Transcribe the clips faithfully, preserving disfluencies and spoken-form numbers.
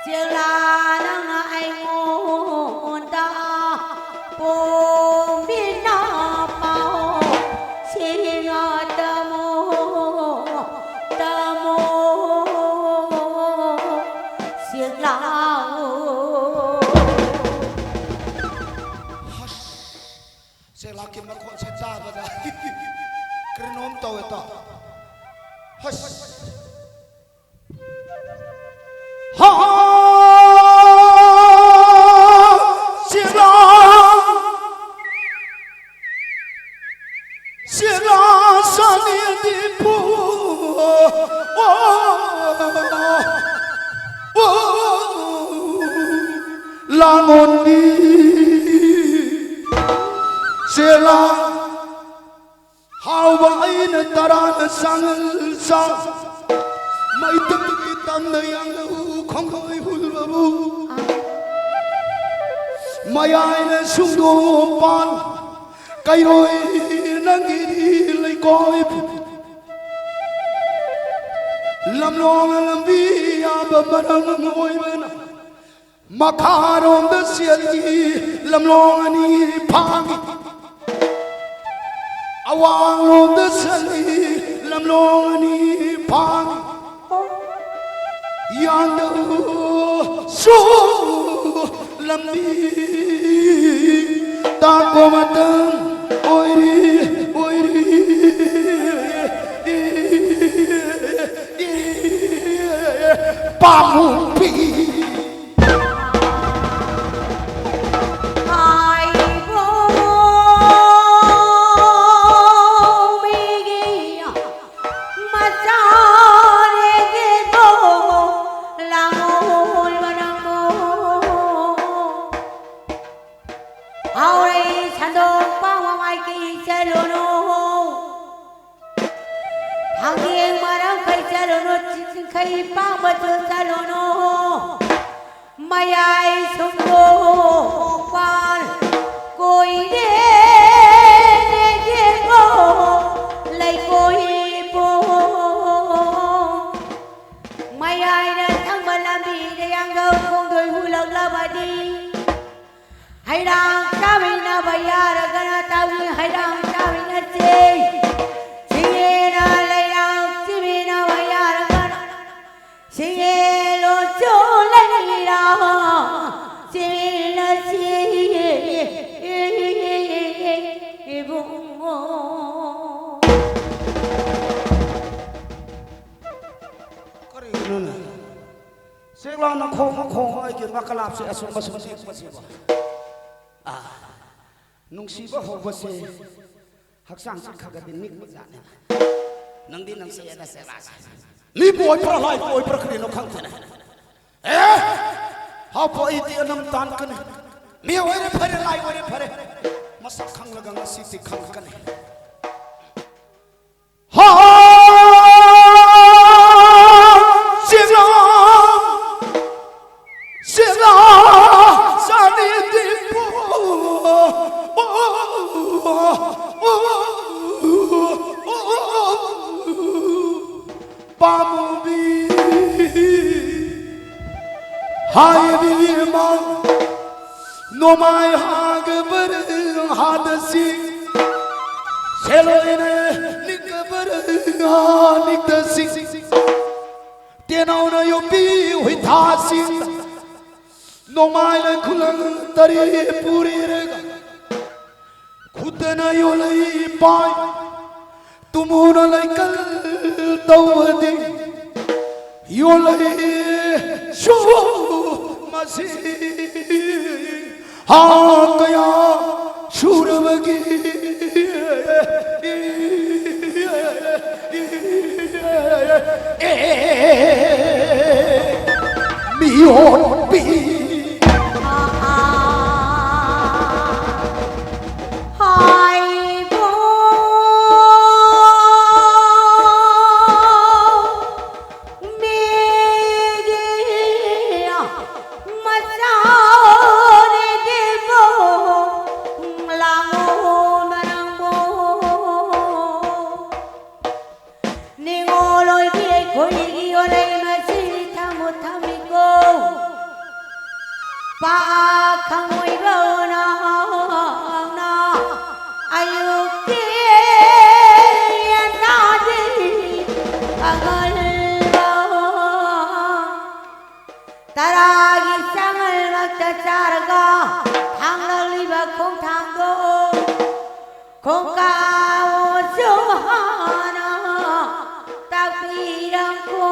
ꯆꯦꯛꯂꯥ ꯅꯪꯅ ꯑꯩꯉꯣꯟꯗ ꯄꯣꯝꯕꯤꯅ ꯄꯥꯎ ꯁꯤꯡꯉ ꯇꯝꯃꯣ, ꯇꯝꯃꯣ, ꯆꯦꯛꯂꯥ꯫ ꯆꯦꯛꯂꯥꯛꯀꯤ ꯃꯈꯣꯟꯁꯦ ꯇꯥꯕꯗ ꯀꯔꯤꯅꯣꯝ ꯇꯧꯋꯦ ꯇꯥꯎ꯫ ꯍꯁ! ꯍꯥ! ꯆꯦꯛꯂꯥ! ꯆꯦꯛꯂꯥ ꯁꯥꯅꯤꯗꯤ ꯄꯨ-, ꯑꯣ, ꯑꯣ, ꯂꯥꯡꯉꯣꯟꯕꯤ ꯆꯦꯛꯂꯥ꯫ ꯍꯥꯎꯕ ꯑꯩꯅ ꯇꯔꯥꯅ ꯆꯥꯡꯉꯜ ꯆꯥ꯫ ꯃꯩꯇꯪꯒꯤ ꯇꯝꯅ ꯌꯥꯡꯂꯧ ꯈꯣꯡꯒꯣꯏ ꯍꯨꯜꯕꯕꯨ꯫ ꯃꯌꯥꯏꯅ ꯁꯨꯡꯗꯣꯛꯄꯥꯟ ꯀꯩꯔꯣꯏ ꯅꯪꯒꯤꯗꯤ ꯂꯩꯀꯣꯏ꯫ ꯂꯝꯂꯣꯡ ꯂꯝꯕꯤ ꯌꯥꯕ ꯃꯔꯝ ꯑꯣꯏꯕꯅ ꯃꯈꯥꯔꯣꯝꯗ ꯆꯦꯜꯂꯤ ꯂꯝꯂꯣꯡ ꯑꯅꯤ ꯐꯥꯡꯉꯤ꯫ ꯑꯋꯥꯡꯂꯣꯝꯗ ꯆꯦꯜꯂꯤ ꯂꯝꯂꯣꯡ ꯑꯅꯤ ꯐꯥꯡꯉꯤ꯫ ꯌꯥꯡꯗꯧꯁꯨ ꯂꯝꯕꯤ ꯇꯥꯛꯄ ꯃꯇꯝ ꯑꯣꯏꯔꯤ, ꯑꯣꯏꯔꯤ꯫ ꯄꯥꯝꯃꯨꯕꯤ꯫ ꯍꯥꯏꯕꯣ ꯃꯤꯒꯤ ꯃꯆꯥꯅꯦ ꯀꯦꯕꯣ ꯂꯥꯡꯉꯣꯜ ꯃꯅꯪꯉꯣ꯫ ꯍꯥꯎꯔꯦ ꯁꯟꯗꯣꯛ ꯄꯥꯎ ꯃꯃꯥꯏ ꯀꯤ ꯆꯠꯂꯨꯅꯨ꯫ ꯊꯥꯡꯖꯤꯡ ꯃꯔꯝ ꯈꯩ ꯆꯠꯂꯨꯅꯨ, ꯆꯤꯡꯈꯩ ꯄꯥꯡꯕꯁꯨ ꯆꯠꯂꯨꯅꯨ꯫ ꯃꯌꯥꯏ ꯁꯨꯡꯗꯣꯛꯄꯥꯟ ꯀꯣꯏꯔꯦꯅꯦ ꯌꯦꯡꯉꯣ, ꯂꯩꯀꯣꯏ ꯄꯣ꯫ ꯃꯌꯥꯏꯗ ꯊꯪꯕ ꯂꯝꯕꯤꯗ ꯌꯥꯡꯒ ꯍꯩꯔꯥꯡ ꯆꯥꯃꯤꯟꯅꯕ ꯌꯥꯔꯒꯅ ꯇꯧꯏ, ꯍꯩꯔꯥꯡ ꯆꯥꯃꯤꯟꯅꯁꯤ꯫ ꯁꯤꯡꯉꯦꯅ ꯂꯩꯔꯥꯡ ꯆꯤꯃꯤꯟꯅꯕ ꯌꯥꯔꯒꯅ ꯁꯤꯡꯉꯦ ꯂꯣꯟꯁꯨ ꯂꯩꯔꯥꯡ ꯆꯤꯃꯤꯟꯅꯁꯤ ꯏꯕꯨꯡꯉꯣ꯫ ꯀꯔꯤꯅꯣꯅꯦ? ꯆꯦꯛꯂꯥꯎꯅ ꯈꯣꯡꯉ ꯈꯣꯡꯉ ꯑꯩꯒꯤ ꯃꯀꯂꯥꯞꯁꯦ ꯑꯁꯨꯝ ꯑꯁꯨꯝ ꯅꯤꯛꯄꯁꯤꯕꯣ꯫ ꯑꯥ, ꯅꯨꯡꯁꯤꯕ ꯍꯧꯕꯁꯦ ꯍꯛꯆꯥꯡꯁꯦ ꯈꯔ ꯈꯔꯗꯤ ꯅꯤꯛꯄ ꯖꯥꯠꯅꯤ꯫ ꯅꯪꯗꯤ ꯅꯪꯁꯦ ꯑꯦꯗ ꯆꯦꯛꯂꯥꯁꯦ꯫ ꯃꯤꯕꯨ ꯑꯣꯏꯕ꯭ꯔꯥ ꯂꯥꯏꯕꯨ ꯑꯣꯏꯕ꯭ꯔꯥ ꯀꯔꯤꯅꯣ ꯈꯪꯗꯦꯅꯦ꯫ ꯑꯦ, ꯍꯥꯞꯄꯣ ꯑꯩꯗꯤ ꯑꯅꯝ ꯇꯥꯟꯀꯅꯤ꯫ ꯃꯤ ꯑꯣꯏꯔꯦ ꯐꯔꯦ, ꯂꯥꯏ ꯑꯣꯏꯔꯦ ꯐꯔꯦ꯫ ꯃꯁꯛ ꯈꯪꯂꯒ ꯉꯁꯤꯗꯤ ꯈꯪꯀꯅꯤ꯫ ꯍꯥ! ꯆꯦꯛꯂꯥ! ꯆꯦꯛꯂꯥ! ꯆꯥꯅꯤꯡꯗꯦ꯫ ꯄꯥꯝꯃꯨꯕꯤ ꯍꯥꯏꯕꯤ ꯏꯃꯥ ꯅꯣꯡꯃꯥꯏ ꯍꯥꯒꯕꯔ ꯍꯥꯗꯁꯤ ꯁꯦꯂꯣꯏꯅ ꯅꯤꯛꯀꯕꯔ ꯅꯤꯛꯇꯁꯤ ꯇꯦꯅꯧꯅ ꯌꯣꯛꯄꯤ ꯍꯨꯏꯊꯥꯁꯤ ꯅꯣꯡꯃꯥꯏꯅ ꯈꯨꯂꯪ ꯇꯔꯦꯠ ꯄꯨꯔꯤꯔꯒ ꯈꯨꯠꯇꯅ ꯌꯣꯜꯂꯛꯏ ꯄꯥꯏ ꯇꯨꯃꯨꯅ ꯂꯩꯀꯜ ꯇꯧꯕꯗꯤ ꯌꯣꯜꯂꯛꯏ ꯁꯨ ꯃꯁꯤ ꯍꯥ ꯀꯌꯥ ꯁꯨꯔꯕꯒꯤ ꯃꯤꯑꯣꯟꯕꯤ ꯍꯥꯏꯕꯣ ꯃꯤꯒꯤ ꯃꯆꯥꯅꯤꯗꯤꯕꯣ ꯂꯥꯛꯑꯣ ꯃꯔꯝꯕꯣ ꯅꯤꯉꯣꯜ ꯑꯣꯏꯕꯤ ꯑꯩꯈꯣꯏꯒꯤ ꯌꯣꯂꯩ ꯃꯁꯤ ꯊꯝꯃꯨ ꯊꯝꯃꯤꯀꯣ꯫ ꯈꯪꯉꯣꯏꯕꯧ ꯅꯍꯥꯛꯅ ꯑꯌꯨꯛꯀꯤ ꯌꯦꯟꯊꯥꯗꯤ ꯑꯉꯜꯕ ꯇꯔꯥꯒꯤ ꯆꯉꯜꯃꯛꯇ ꯆꯥꯔꯒ ꯊꯥꯡꯂꯛꯂꯤꯕ ꯈꯣꯡꯊꯥꯡꯗꯣ ꯈꯣꯡꯀꯥꯎꯁꯨ ꯍꯥꯟꯅ ꯇꯥꯛꯄꯤꯔꯝꯀꯣ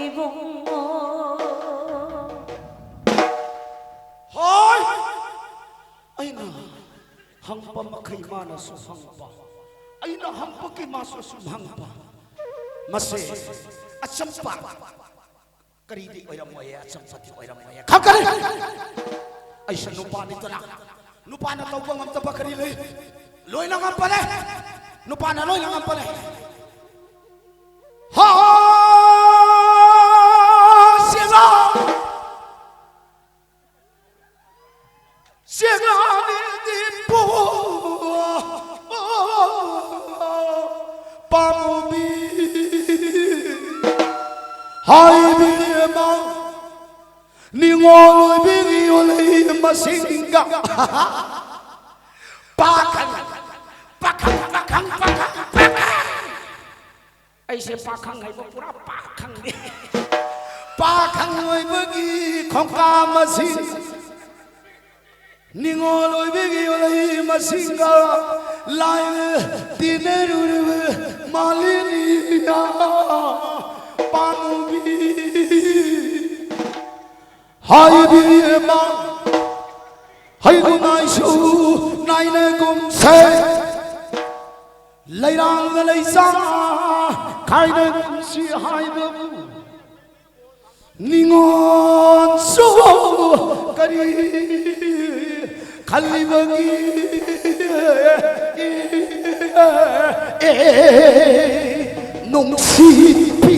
ꯏꯕꯨꯡꯉꯣ꯫ ꯍꯣꯏ! ꯑꯩꯅ ꯍꯪꯕ ꯃꯈꯩ ꯃꯥꯅꯁꯨ ꯍꯪꯕ, ꯑꯩꯅ ꯍꯪꯕꯒꯤ ꯃꯥꯁꯨ ꯁꯨꯝ ꯍꯪꯕ꯫ ꯃꯁꯦ ꯑꯆꯝꯕ ꯀꯔꯤꯗꯤ ꯑꯣꯏꯔꯝꯃꯣꯏꯌꯦ, ꯑꯆꯝꯕꯗꯤ ꯑꯣꯏꯔꯝꯃꯣꯏꯌꯦ꯫ ꯈꯪꯒꯅꯤ꯫ ꯑꯩꯁꯨ ꯅꯨꯄꯥꯅꯤꯗꯅ, ꯅꯨꯄꯥꯅ ꯇꯧꯕ ꯉꯝꯗꯕ ꯀꯔꯤ ꯂꯩ? ꯂꯣꯏꯅ ꯉꯝꯕꯅꯦ꯫ ꯅꯨꯄꯥꯅ ꯂꯣꯏꯅ ꯉꯝꯕꯅꯦ꯫ ꯍꯥ, ꯁꯤꯂꯥ꯫ ꯆꯦꯛꯂꯥꯅꯤꯗꯤ ꯄꯣ-, ꯄꯥꯝꯃꯨꯕꯤ ꯍꯥꯏꯕꯤꯃ ꯅꯤꯉꯣꯜ ꯑꯣꯏꯕꯤꯒꯤ ꯑꯣꯂꯩ ꯃꯁꯤꯡꯒ ꯄꯥꯈꯪ, ꯄꯥꯈꯪ, ꯄꯥꯈꯪ, ꯄꯥꯈꯪ, ꯄꯥꯈꯪ꯫ ꯑꯩꯁꯦ ꯄꯥꯈꯪ ꯍꯥꯏꯕ ꯄꯨꯔꯥ ꯄꯥꯈꯪꯅꯤ꯫ ꯄꯥꯈꯪ ꯑꯣꯏꯕꯒꯤ ꯈꯣꯡꯀꯥꯞ ꯑꯁꯤ ꯅꯤꯉꯣꯜ ꯑꯣꯏꯕꯒꯤ ꯋꯥꯍꯩ ꯃꯁꯤꯡꯒ ꯂꯥꯏꯅ ꯇꯤꯟꯅꯔꯨꯔꯕ ꯃꯥꯂꯦꯝꯅꯤꯅ ꯄꯥꯝꯃꯨꯕꯤ ꯍꯥꯏꯕꯤꯃ ꯍꯩꯒꯨꯅꯥꯏꯁꯨ ꯅꯥꯏꯅꯒꯨꯝꯁꯦ꯫ ꯂꯩꯔꯥꯡꯗ ꯂꯩꯆꯥ ꯈꯥꯏꯅꯒꯨꯝꯁꯤ ꯍꯥꯏꯕꯕꯨ ꯅꯤꯉꯣꯟꯁꯨ ꯀꯔꯤ ꯈꯜꯂꯤꯕꯒꯤ ꯅꯨꯡꯁꯤꯕꯤ꯫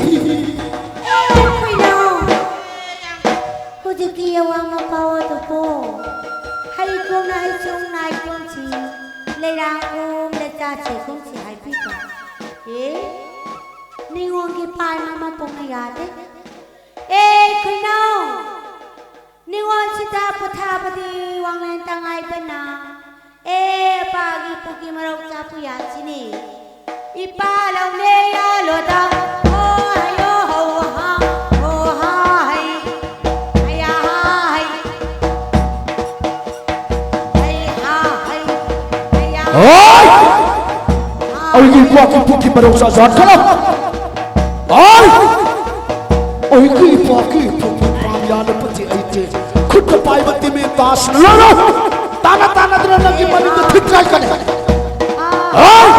ꯀꯩꯅꯣ? ꯍꯧꯖꯤꯛꯀꯤ ꯑꯋꯥꯡ ꯑꯄꯥꯎ ꯑꯗꯨꯕꯨ ꯍꯩꯀꯣꯡꯅ ꯍꯩꯆꯣꯡ ꯅꯥꯏꯀꯣꯡꯁꯤ ꯂꯩꯔꯥꯡꯒꯨꯝ ꯂꯩꯆꯥ ꯁꯦꯒꯨꯝꯁꯤ ꯍꯥꯏꯕꯤꯕ꯫ ꯑꯦ, ꯅꯤꯉꯣꯜꯒꯤ ꯄꯥꯏ ꯃꯃꯥ ꯄꯣꯛꯅ ꯌꯥꯗꯦ꯫ ꯑꯦ, ꯑꯩꯈꯣꯏ ꯄꯣꯊꯥꯕꯗꯤ ꯋꯥꯡꯂꯦꯟ ꯇꯉꯥꯏ ꯐꯅ꯫ ꯑꯦ, ꯄꯥꯒꯤ ꯄꯨꯒꯤ ꯃꯔꯧ ꯆꯥꯄꯨ ꯌꯥꯁꯤꯅꯤ꯫ ꯏꯄꯥ ꯂꯧꯅꯦ ꯌꯥꯂꯣꯗ꯫ ꯍꯣ ꯍꯌꯣ ꯍꯧ ꯍꯥ ꯍꯣ ꯍꯥ ꯍꯩ꯫ ꯍꯌꯥ ꯍꯥ ꯍꯩ꯫ ꯍꯩ ꯍꯥ ꯍꯩ꯫ ꯍꯌꯥ ꯍꯣꯏ! ꯑꯩꯒꯤ ꯏꯄꯥꯒꯤ ꯄꯨꯒꯤ ꯃꯔꯧ ꯆꯥꯖꯠ ꯈꯔ꯫ ꯍꯣꯏ! ꯑꯩꯒꯤ ꯏꯄꯥꯒꯤ ꯏꯄꯨꯒꯤ ꯄꯥꯝ ꯌꯥꯅꯕꯗꯤ ꯑꯩꯗꯤ ꯈꯨꯠꯇ ꯄꯥꯏꯕ ꯇꯤꯃꯤ ꯄꯥꯁ ꯂꯣꯏꯔꯣ꯫ ꯇꯥꯅ ꯇꯥꯅꯗꯅ ꯅꯪꯒꯤ ꯃꯅꯤꯡꯗ ꯊꯤꯠ ꯀꯥꯏ ꯀꯅꯤ꯫ ꯍꯣꯏ!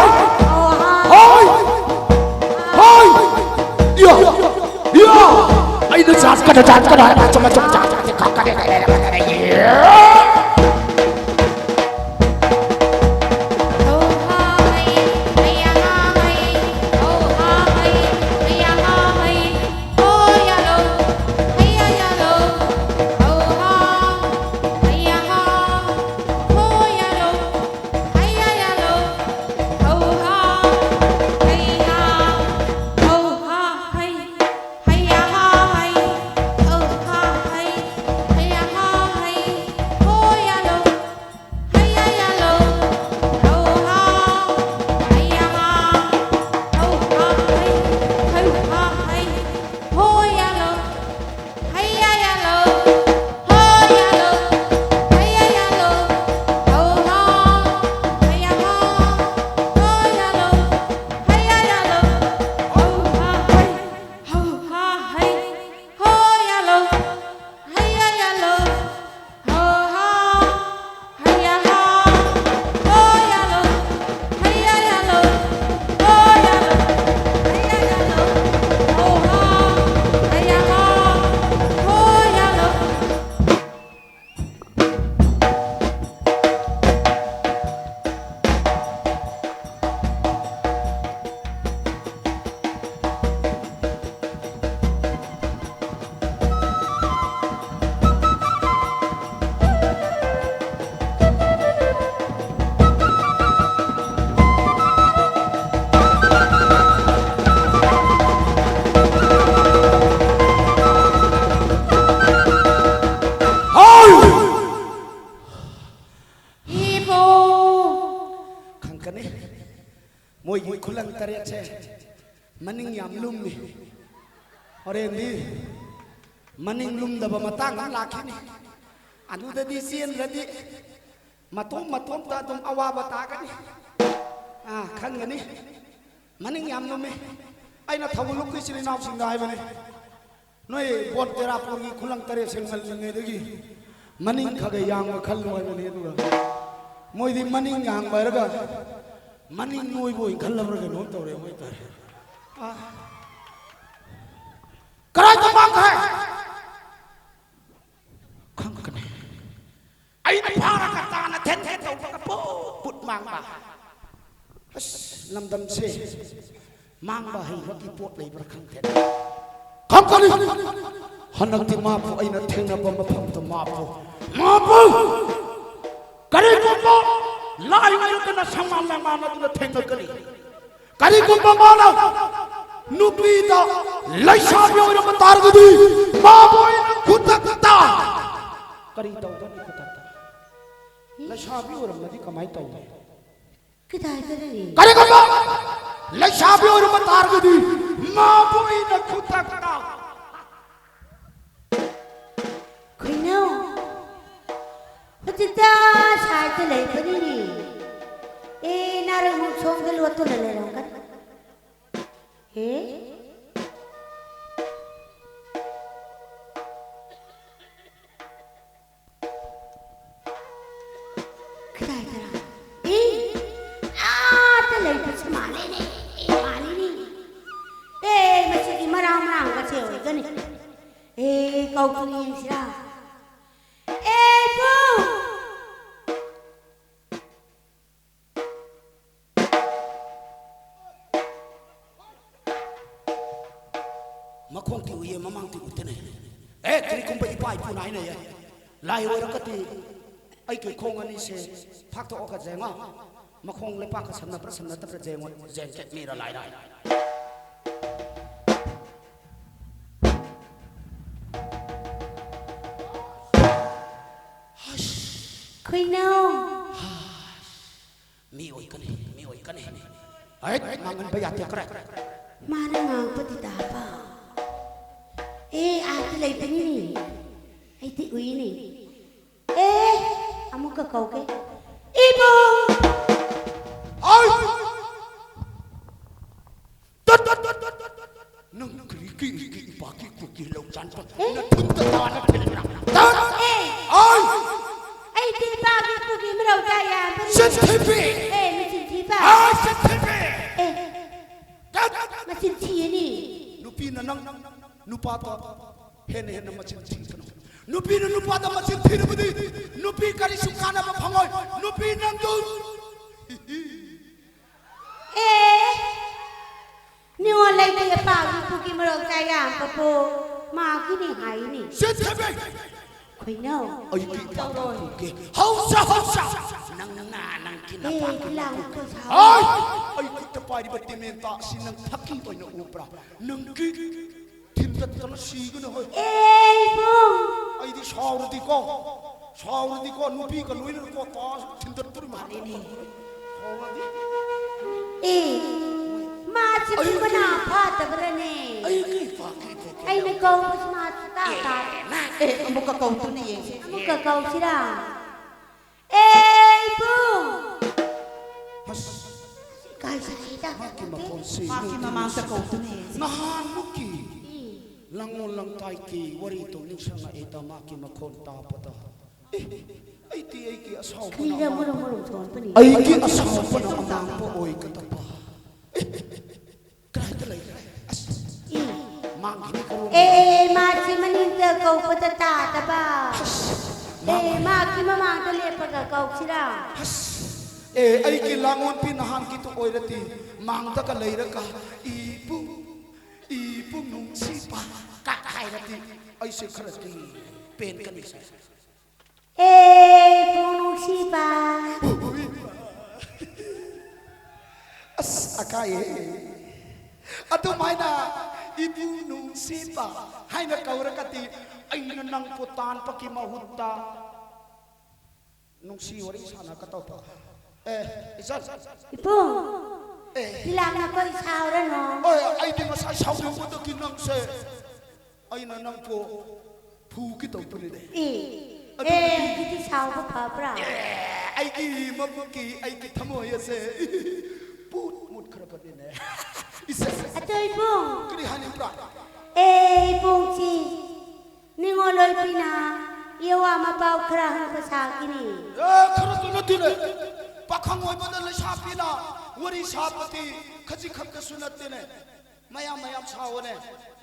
ꯍꯣꯏ! ꯍꯣꯏ! ꯌꯥ! ꯌꯥ! ꯑꯩꯅ ꯖꯥꯠ ꯀꯅ ꯖꯥꯠ ꯀꯅ ꯍꯥꯏꯕ ꯆꯨꯝ ꯆꯨꯝ ꯖꯥꯠ ꯖꯥꯠ ꯈꯛ ꯀꯅꯤ꯫ ꯇꯔꯦꯠꯁꯦ ꯃꯅꯤꯡ ꯌꯥꯝ ꯂꯨꯝꯃꯤ꯫ ꯍꯣꯔꯦꯟꯗꯤ ꯃꯅꯤꯡ ꯂꯨꯝꯗꯕ ꯃꯇꯥꯡ ꯑꯃ ꯂꯥꯛꯈꯤꯅꯤ꯫ ꯑꯗꯨꯗꯗꯤ ꯆꯦꯟꯗ꯭ꯔꯗꯤ ꯃꯇꯣꯝ ꯃꯇꯣꯝꯇ ꯑꯗꯨꯝ ꯑꯋꯥꯕ ꯇꯥꯒꯅꯤ꯫ ꯑꯥ, ꯈꯟꯒꯅꯤ꯫ ꯃꯅꯤꯡ ꯌꯥꯝ ꯂꯨꯝꯃꯤ꯫ ꯑꯩꯅ ꯊꯧꯒꯜꯂꯨꯛꯀꯤ ꯏꯆꯤꯜ ꯏꯅꯥꯎꯁꯤꯡꯗ ꯍꯥꯏꯕꯅꯤ, ꯅꯣꯏ ꯕꯣꯠ ꯇꯦꯔꯥꯄꯨꯔꯒꯤ ꯈꯨꯂꯪ ꯇꯔꯦꯠꯁꯦ ꯉꯜꯂꯤꯉꯩꯗꯒꯤ ꯃꯅꯤꯡ ꯈꯔ ꯈꯔ ꯌꯥꯡꯕ ꯈꯜꯂꯨ ꯍꯥꯏꯕꯅꯤ꯫ ꯑꯗꯨꯒ ꯃꯣꯏꯗꯤ ꯃꯅꯤꯡ ꯌꯥꯡꯕ ꯍꯥꯏꯔꯒ ꯃꯅꯤꯡ ꯅꯣꯏꯕ ꯑꯣꯏꯅ ꯈꯜꯂꯕ꯭ꯔꯥ ꯀꯩꯅꯣꯝ ꯇꯧꯔꯦ ꯃꯣꯏ ꯇꯧꯔꯦ꯫ ꯑꯥ꯫ ꯀꯗꯥꯏꯗ ꯃꯥꯡꯈ꯭ꯔꯦ? ꯈꯪꯒꯅꯤ꯫ ꯑꯩꯅ ꯐꯥꯔꯒ ꯇꯥꯅ ꯊꯦꯟ ꯊꯦꯟ ꯇꯧꯕꯒ ꯄꯨꯠ ꯄꯨꯠ ꯃꯥꯡꯕ꯫ ꯑꯁ, ꯂꯝꯗꯝꯁꯦ ꯃꯥꯡꯕ ꯍꯩꯕꯒꯤ ꯄꯣꯠ ꯂꯩꯕ꯭ꯔꯥ ꯈꯪꯗꯦ꯫ ꯈꯪꯒꯅꯤ꯫ ꯍꯟꯗꯛꯇꯤ ꯃꯥꯕꯨ ꯑꯩꯅ ꯊꯦꯡꯅꯕ ꯃꯐꯝꯗ ꯃꯥꯕꯨ, ꯃꯥꯕꯨ ꯀꯔꯤꯒꯨꯝꯕ ꯂꯥꯏ ꯑꯣꯏꯔꯒꯅ ꯁꯪꯃꯥꯟ ꯂꯥꯡꯃꯥꯟ ꯑꯗꯨꯅ ꯊꯦꯡꯅꯒꯅꯤ꯫ ꯀꯔꯤꯒꯨꯝꯕ ꯃꯥꯅ ꯅꯨꯄꯤꯗ ꯂꯩꯁꯥꯕꯤ ꯑꯣꯏꯔꯝꯕ ꯇꯥꯔꯒꯗꯤ ꯃꯥꯕꯨ ꯑꯩꯅ ꯈꯨꯗꯛꯇ ꯀꯔꯤ ꯇꯧꯒꯅꯤ? ꯈꯨꯗꯛꯇ ꯂꯩꯁꯥꯕꯤ ꯑꯣꯏꯔꯝꯃꯗꯤ ꯀꯃꯥꯏꯅ ꯇꯧꯅꯤ? ꯀꯗꯥꯏꯗ ꯂꯩ? ꯀꯔꯤꯒꯨꯝꯕ ꯂꯩꯁꯥꯕꯤ ꯑꯣꯏꯔꯝꯕ ꯇꯥꯔꯒꯗꯤ ꯃꯥꯕꯨ ꯑꯩꯅ ꯈꯨꯗꯛꯇ ꯈꯣꯏꯅꯧ, ꯍꯧꯖꯤꯛꯇ ꯁꯥꯏꯗ ꯂꯩꯕꯅꯤꯅꯦ꯫ ꯑꯦ, ꯅꯥꯔꯪ ꯁꯣꯝꯗ ꯂꯣꯠꯇꯨꯅ ꯂꯩꯔꯝꯒꯅꯤ꯫ ꯑꯦ? ꯀꯗꯥꯏꯗꯔ? ꯑꯦ? ꯑꯥꯗ ꯂꯩꯕꯁꯤ ꯃꯥꯜꯂꯤꯅꯦ꯫ ꯑꯦ, ꯃꯥꯜꯂꯤꯅꯦ꯫ ꯑꯦ, ꯃꯁꯤꯗꯤ ꯃꯔꯥꯡ ꯃꯔꯥꯡꯒꯁꯦ ꯑꯣꯏꯒꯅꯤ꯫ ꯑꯦ, ꯀꯧꯗꯨꯅ ꯌꯦꯡꯁꯤꯔꯥ? ꯑꯦ, ꯏꯄꯨ! ꯃꯈꯣꯡꯗꯤ ꯎꯏꯌꯦ, ꯃꯃꯥꯡꯗꯤ ꯎꯠꯇꯅꯦ꯫ ꯑꯦ, ꯀꯔꯤꯒꯨꯝꯕ ꯏꯄꯥ ꯏꯄꯨꯅ ꯍꯥꯏꯅꯩꯌꯦ, ꯂꯥꯏ ꯑꯣꯏꯔꯒꯗꯤ ꯑꯩꯒꯤ ꯈꯣꯡ ꯑꯅꯤꯁꯦ ꯐꯥꯛꯇꯣꯛꯑꯒ ꯌꯦꯡꯉꯣ, ꯃꯈꯣꯡ ꯂꯩꯄꯥꯛꯀ ꯁꯝꯅꯕ꯭ꯔꯥ ꯁꯝꯅꯗꯕ꯭ꯔꯥ ꯌꯦꯡꯉꯣ, ꯌꯦꯡꯒꯦ, ꯃꯤꯔ ꯂꯥꯏꯔ꯫ ꯈꯣꯏꯅꯧ꯫ ꯃꯤ ꯑꯣꯏꯒꯅꯤ, ꯃꯤ ꯑꯣꯏꯒꯅꯤ꯫ ꯑꯩ ꯉꯥꯡꯍꯟꯕ ꯌꯥꯗꯦ ꯀꯔꯦ꯫ ꯃꯥꯅ ꯉꯥꯡꯕꯗꯤ ꯇꯥꯕ꯫ ꯑꯦ, ꯑꯥꯗ ꯂꯩꯕꯅꯤꯅꯦ꯫ ꯑꯩꯗꯤ ꯎꯏꯅꯦ꯫ ꯑꯦ, ꯑꯃꯨꯛꯀ ꯀꯧꯒꯦ꯫ ꯏꯕꯨꯡ! ꯑꯩ! ꯇꯠ, ꯇꯠ, ꯇꯠ, ꯇꯠ, ꯇꯠ, ꯇꯠ, ꯇꯠ꯫ ꯅꯪ ꯀꯔꯤ ꯀꯤ, ꯀꯤ, ꯏꯄꯥ ꯀꯤ, ꯀꯨꯀꯤ ꯂꯧ ꯆꯥꯟꯕ? ꯑꯦ? ꯅꯊꯨꯟꯗ ꯇꯥꯅ ꯊꯤꯜꯂꯕ꯭ꯔꯥ? ꯇꯠ! ꯑꯦ! ꯑꯩ! ꯑꯩꯗꯤ ꯏꯄꯥꯒꯤ ꯄꯨꯒꯤ ꯃꯔꯧ ꯆꯥ ꯌꯥꯕꯅꯤ꯫ ꯆꯤꯟꯊꯤꯕꯤ! ꯑꯦ, ꯃꯆꯤꯟ ꯊꯤꯕ! ꯑꯩ ꯆꯤꯟꯊꯤꯕꯤ! ꯑꯦ! ꯇꯠ! ꯃꯆꯤꯟ ꯊꯤꯌꯦꯅꯦ꯫ ꯅꯨꯄꯤꯅ ꯅꯪ ꯅꯨꯄꯥꯗ ꯍꯦꯟꯅ ꯍꯦꯟꯅ ꯃꯆꯤꯟ ꯊꯤꯒꯅꯨ꯫ ꯅꯨꯄꯤꯅ ꯅꯨꯄꯥꯗ ꯃꯆꯤꯟ ꯊꯤꯔꯕꯗꯤ ꯅꯨꯄꯤ ꯀꯔꯤꯁꯨ ꯀꯥꯟꯅꯕ ꯐꯪꯉꯣꯏ꯫ ꯅꯨꯄꯤ ꯅꯪꯗꯨ ꯑꯦ, ꯅꯤꯉꯣꯜ ꯂꯩꯇꯦ ꯄꯥꯎꯒꯤ ꯄꯨꯒꯤ ꯃꯔꯣꯛ ꯆꯥ ꯌꯥꯝꯕꯕꯨ ꯃꯥꯒꯤꯅꯤ ꯍꯥꯏꯅꯤ꯫ ꯆꯦꯟꯊꯕꯤ! ꯈꯣꯏꯅꯧ꯫ ꯑꯩꯒꯤ ꯏꯄꯥ ꯇꯧꯔꯣꯏ꯫ ꯄꯨꯒꯦ꯫ ꯍꯧꯁ, ꯍꯧꯁ! ꯅꯪꯅ ꯅꯪꯒꯤ ꯑꯦ, ꯅꯄꯥꯒꯤ ꯈꯤꯂꯥꯡ ꯃꯄꯨ-, ꯈꯣꯏ ꯁꯥꯎ꯫ ꯑꯩ! ꯑꯩ ꯈꯨꯠꯇ ꯄꯥꯏꯔꯤꯕ ꯇꯤꯃꯦꯟꯇꯥ ꯑꯁꯤ ꯅꯪ ꯐꯥꯒꯤ ꯑꯣꯏꯅ ꯎꯕ꯭ꯔꯥ? ꯅꯪꯒꯤ ꯊꯤꯟꯗꯠꯇꯅ ꯁꯤꯒꯅꯨ ꯍꯣꯏ꯫ ꯑꯦ, ꯏꯕꯨꯡ! ꯑꯩꯗꯤ ꯁꯥꯎꯔꯗꯤꯀꯣ, ꯁꯥꯎꯔꯗꯤꯀꯣ, ꯅꯨꯄꯤꯒ ꯂꯣꯏꯅꯅꯀꯣ, ꯇꯥ ꯊꯤꯟꯗꯠꯇꯣꯔꯤ ꯃꯥꯜꯂꯦꯅꯦ꯫ ꯁꯥꯎꯔꯗꯤ꯫ ꯑꯦ, ꯃꯥꯁꯤ ꯑꯩ ꯃꯅꯥ ꯀꯤ-, ꯐꯥꯗꯕ꯭ꯔꯅꯦ? ꯑꯩ ꯀꯤ ꯄꯥ-, ꯀꯤ ꯄꯥ-, ꯀꯤ ꯑꯩꯅ ꯄꯥ-, ꯀꯧꯕꯁꯤ ꯃꯥ ꯁꯨꯛꯇꯥ ꯑꯦ, ꯇꯥꯗꯦ꯫ ꯅꯪ ꯑꯦ, ꯑꯃꯨꯛꯀ ꯀꯧꯗꯨꯅ ꯌꯦꯡꯁꯦ꯫ ꯑꯃꯨꯛꯀ ꯀꯧꯁꯤꯔꯥ? ꯑꯦ, ꯏꯕꯨꯡ! ꯑꯁ꯫ ꯀꯥꯏ ꯆꯠꯈꯤꯗ? ꯃꯥꯒꯤ ꯃꯈꯣꯟꯁꯤ ꯃꯥꯒꯤ ꯃꯃꯥꯡꯗ ꯀꯧꯗꯨꯅ ꯌꯦꯡꯁꯦ꯫ ꯅꯍꯥꯟꯃꯨꯛꯀꯤ ꯎꯝ꯫ ꯂꯥꯡꯑꯣꯜ ꯂꯥꯡꯇꯥꯏꯒꯤ ꯋꯥꯔꯤꯗꯣ ꯅꯤꯡꯁꯤꯡꯂꯛꯑꯦꯗ, ꯃꯥꯒꯤ ꯃꯈꯣꯟ ꯇꯥꯕꯗ꯫ ꯑꯦ, ꯑꯩꯗꯤ ꯑꯩꯒꯤ ꯑꯁꯥꯎꯕꯅ ꯀꯔꯤꯔ ꯃꯔꯨꯝ ꯃꯔꯨꯝ ꯊꯣꯛꯄꯅꯤ? ꯑꯩꯒꯤ ꯑꯁꯥꯎꯕꯅ ꯑꯃꯥꯡꯕ ꯑꯣꯏꯒꯗꯕ꯫ ꯑꯦ, ꯀꯗꯥꯏꯗ ꯂꯩꯈ꯭ꯔꯦ? ꯑꯁ, ꯏ꯫ ꯃꯥꯡꯈꯤꯅꯤ ꯀꯔꯣꯝ꯫ ꯑꯦ, ꯃꯥꯁꯤ ꯃꯅꯤꯡꯗ ꯀꯧꯕꯗ ꯇꯥꯗꯕ꯫ ꯑꯁ, ꯑꯦ, ꯃꯥꯡꯈ꯭ꯔꯦ꯫ ꯃꯥꯒꯤ ꯃꯃꯥꯡꯗ ꯂꯦꯞꯄꯒ ꯀꯧꯁꯤꯔꯥ? ꯑꯁ, ꯑꯦ, ꯑꯩꯒꯤ ꯂꯥꯡꯑꯣꯟꯕꯤ ꯅꯍꯥꯟꯒꯤꯗꯨ ꯑꯣꯏꯔꯗꯤ ꯃꯥꯡꯗꯒ ꯂꯩꯔꯒ, "ꯏꯕꯨꯡ, ꯏꯕꯨꯡ ꯅꯨꯡꯁꯤꯕ" ꯀ ꯍꯥꯏꯔꯗꯤ ꯑꯩꯁꯦ ꯈꯔꯗꯤ ꯄꯦꯟꯒꯅꯤ ꯁꯦ꯫ ꯑꯦ, ꯏꯕꯨꯡ ꯅꯨꯡꯁꯤꯕ꯫ ꯑꯁ, ꯑꯀꯥꯏꯌꯦ꯫ ꯑꯗꯨꯃꯥꯏꯅ "ꯏꯕꯨꯡ ꯅꯨꯡꯁꯤꯕ" ꯍꯥꯏꯅ ꯀꯧꯔꯒꯗꯤ ꯑꯩꯅ ꯅꯪꯕꯨ ꯇꯥꯟꯕꯒꯤ ꯃꯍꯨꯠꯇ ꯅꯨꯡꯁꯤ ꯋꯥꯔꯤ ꯁꯥꯟꯅꯒꯗꯧꯕ꯫ ꯑꯦ, ꯏꯆꯟ꯫ ꯏꯕꯨꯡ, ꯑꯦ, ꯂꯥꯛꯅ ꯑꯩꯈꯣꯏ ꯁꯥꯎꯔꯅꯨ꯫ ꯑꯦ, ꯑꯩꯗꯤ ꯉꯁꯥꯏ ꯁꯥꯎꯅꯤꯡꯕꯗꯒꯤ ꯅꯪꯁꯦ, ꯑꯩꯅ ꯅꯪꯕꯨ ꯐꯨꯒꯦ ꯇꯧꯕꯅꯤꯅꯦ꯫ ꯑꯦ, ꯑꯗꯨ ꯑꯦ, ꯑꯗꯨꯗꯤ ꯁꯥꯎꯕ ꯐꯕ꯭ꯔꯥ? ꯑꯦ, ꯑꯩꯒꯤ ꯃꯕꯨꯛꯀꯤ, ꯑꯩꯒꯤ ꯊꯃꯣꯏ ꯑꯁꯦ ꯄꯨꯠ ꯃꯨꯠꯈ꯭ꯔꯕꯅꯤꯅꯦ꯫ ꯏꯁꯦ꯫ ꯑꯇꯣ ꯏꯕꯨꯡ꯫ ꯀꯔꯤ ꯍꯥꯏꯅꯤꯡꯕ꯭ꯔꯥ? ꯑꯦ, ꯏꯕꯨꯡꯁꯤ, ꯅꯤꯉꯣꯜ ꯑꯣꯏꯕꯤꯅ ꯌꯦꯋꯥ ꯃꯄꯥꯎ ꯈꯔ ꯍꯪꯕ ꯁꯥꯈꯤꯅꯤ꯫ ꯑꯦ, ꯈꯔꯗꯨ ꯅꯠꯇꯦꯅꯦ꯫ ꯄꯥꯈꯪ ꯑꯣꯏꯕꯗ ꯂꯩꯁꯥꯕꯤꯅ ꯋꯥꯔꯤ ꯁꯥꯕꯗꯤ ꯈꯖꯤꯛ ꯈꯛꯇꯁꯨ ꯅꯠꯇꯦꯅꯦ꯫ ꯃꯌꯥꯝ ꯃꯌꯥꯝ ꯁꯥꯑꯣꯅꯦ꯫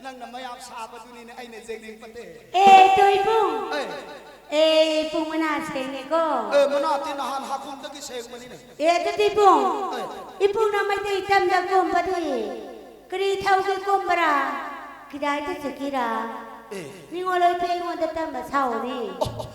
ꯅꯪꯅ ꯃꯌꯥꯝ ꯁꯥꯕꯗꯨꯅꯤꯅꯦ ꯑꯩꯅ ꯌꯦꯡꯅꯤꯡꯕꯗꯤ꯫ ꯑꯦ, ꯇꯣꯏꯕꯨꯡ꯫ ꯑꯦ꯫ ꯑꯦ, ꯏꯕꯨꯡ ꯃꯅꯥ ꯁꯦꯡꯉꯦꯀꯣ꯫ ꯑꯦ, ꯃꯅꯥꯗꯤ ꯅꯍꯥꯟ ꯍꯥꯈꯨꯝꯗꯒꯤ ꯁꯦꯡꯕꯅꯤꯅꯦ꯫ ꯑꯦ, ꯑꯗꯨꯗꯤ ꯏꯕꯨꯡ, ꯑꯦ꯫ ꯏꯕꯨꯡꯅ ꯃꯩꯇꯩ ꯇꯝꯗ ꯀꯨꯝꯕꯗꯤ ꯀꯔꯤ ꯊꯧꯒꯤ ꯀꯨꯝꯕ꯭ꯔꯥ? ꯀꯗꯥꯏꯗ ꯆꯠꯈꯤꯔꯥ? ꯑꯦ꯫ ꯅꯤꯉꯣꯜ ꯑꯣꯏꯕꯤ ꯑꯩꯉꯣꯟꯗ ꯇꯝꯕ ꯁꯥꯑꯣꯅꯦ꯫ ꯑꯣ,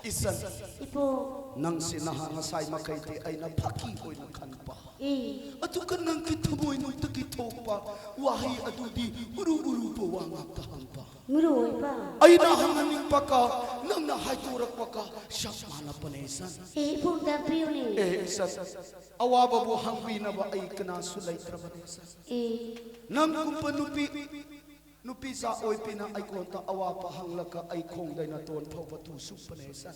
ꯏꯆꯟ꯫ ꯏꯕꯨꯡ꯫ ꯅꯪꯁꯤ ꯅꯍꯥꯟ ꯉꯁꯥꯏ ꯃꯈꯩꯗꯤ ꯑꯩꯅ ꯐꯥꯀꯤ ꯑꯣꯏꯅ ꯈꯟꯕ꯫ ꯑꯦ꯫ ꯑꯗꯨꯒ ꯅꯪꯒꯤ ꯊꯃꯣꯏꯅꯨꯡꯗꯒꯤ ꯊꯣꯛꯄ ꯋꯥꯍꯩ ꯑꯗꯨꯗꯤ ꯎꯔꯨ ꯎꯔꯨꯕ ꯋꯥ ꯉꯥꯛꯇ ꯍꯪꯕ꯫ ꯃꯔꯨ ꯑꯣꯏꯕ꯫ ꯑꯩꯅ ꯍꯪꯍꯟꯅꯤꯡꯕꯒ ꯅꯪꯅ ꯍꯥꯏꯗꯣꯔꯛꯄꯒ ꯆꯞ ꯃꯥꯟꯅꯕꯅꯦ, ꯏꯆꯟ꯫ ꯑꯦ, ꯏꯕꯨꯡ ꯇꯥꯛꯄꯤꯌꯨꯅꯦ꯫ ꯑꯦ, ꯏꯆꯟ, ꯑꯋꯥꯕꯕꯨ ꯍꯪꯕꯤꯅꯕ ꯑꯩ ꯀꯅꯥꯁꯨ ꯂꯩꯇ꯭ꯔꯕꯅꯦ, ꯏꯆꯟ꯫ ꯑꯦ꯫ ꯅꯪꯒꯨꯝꯕ ꯅꯨꯄꯤ, ꯅꯨꯄꯤꯖꯥ ꯑꯣꯏꯕꯤꯅ ꯑꯩꯉꯣꯟꯗ ꯑꯋꯥꯕ ꯍꯪꯂꯒ ꯑꯩ ꯈꯣꯡꯗꯩ ꯅꯥꯇꯣꯟ ꯐꯥꯎꯕ ꯇꯨ ꯁꯨꯞꯄꯅꯦ, ꯏꯆꯟ꯫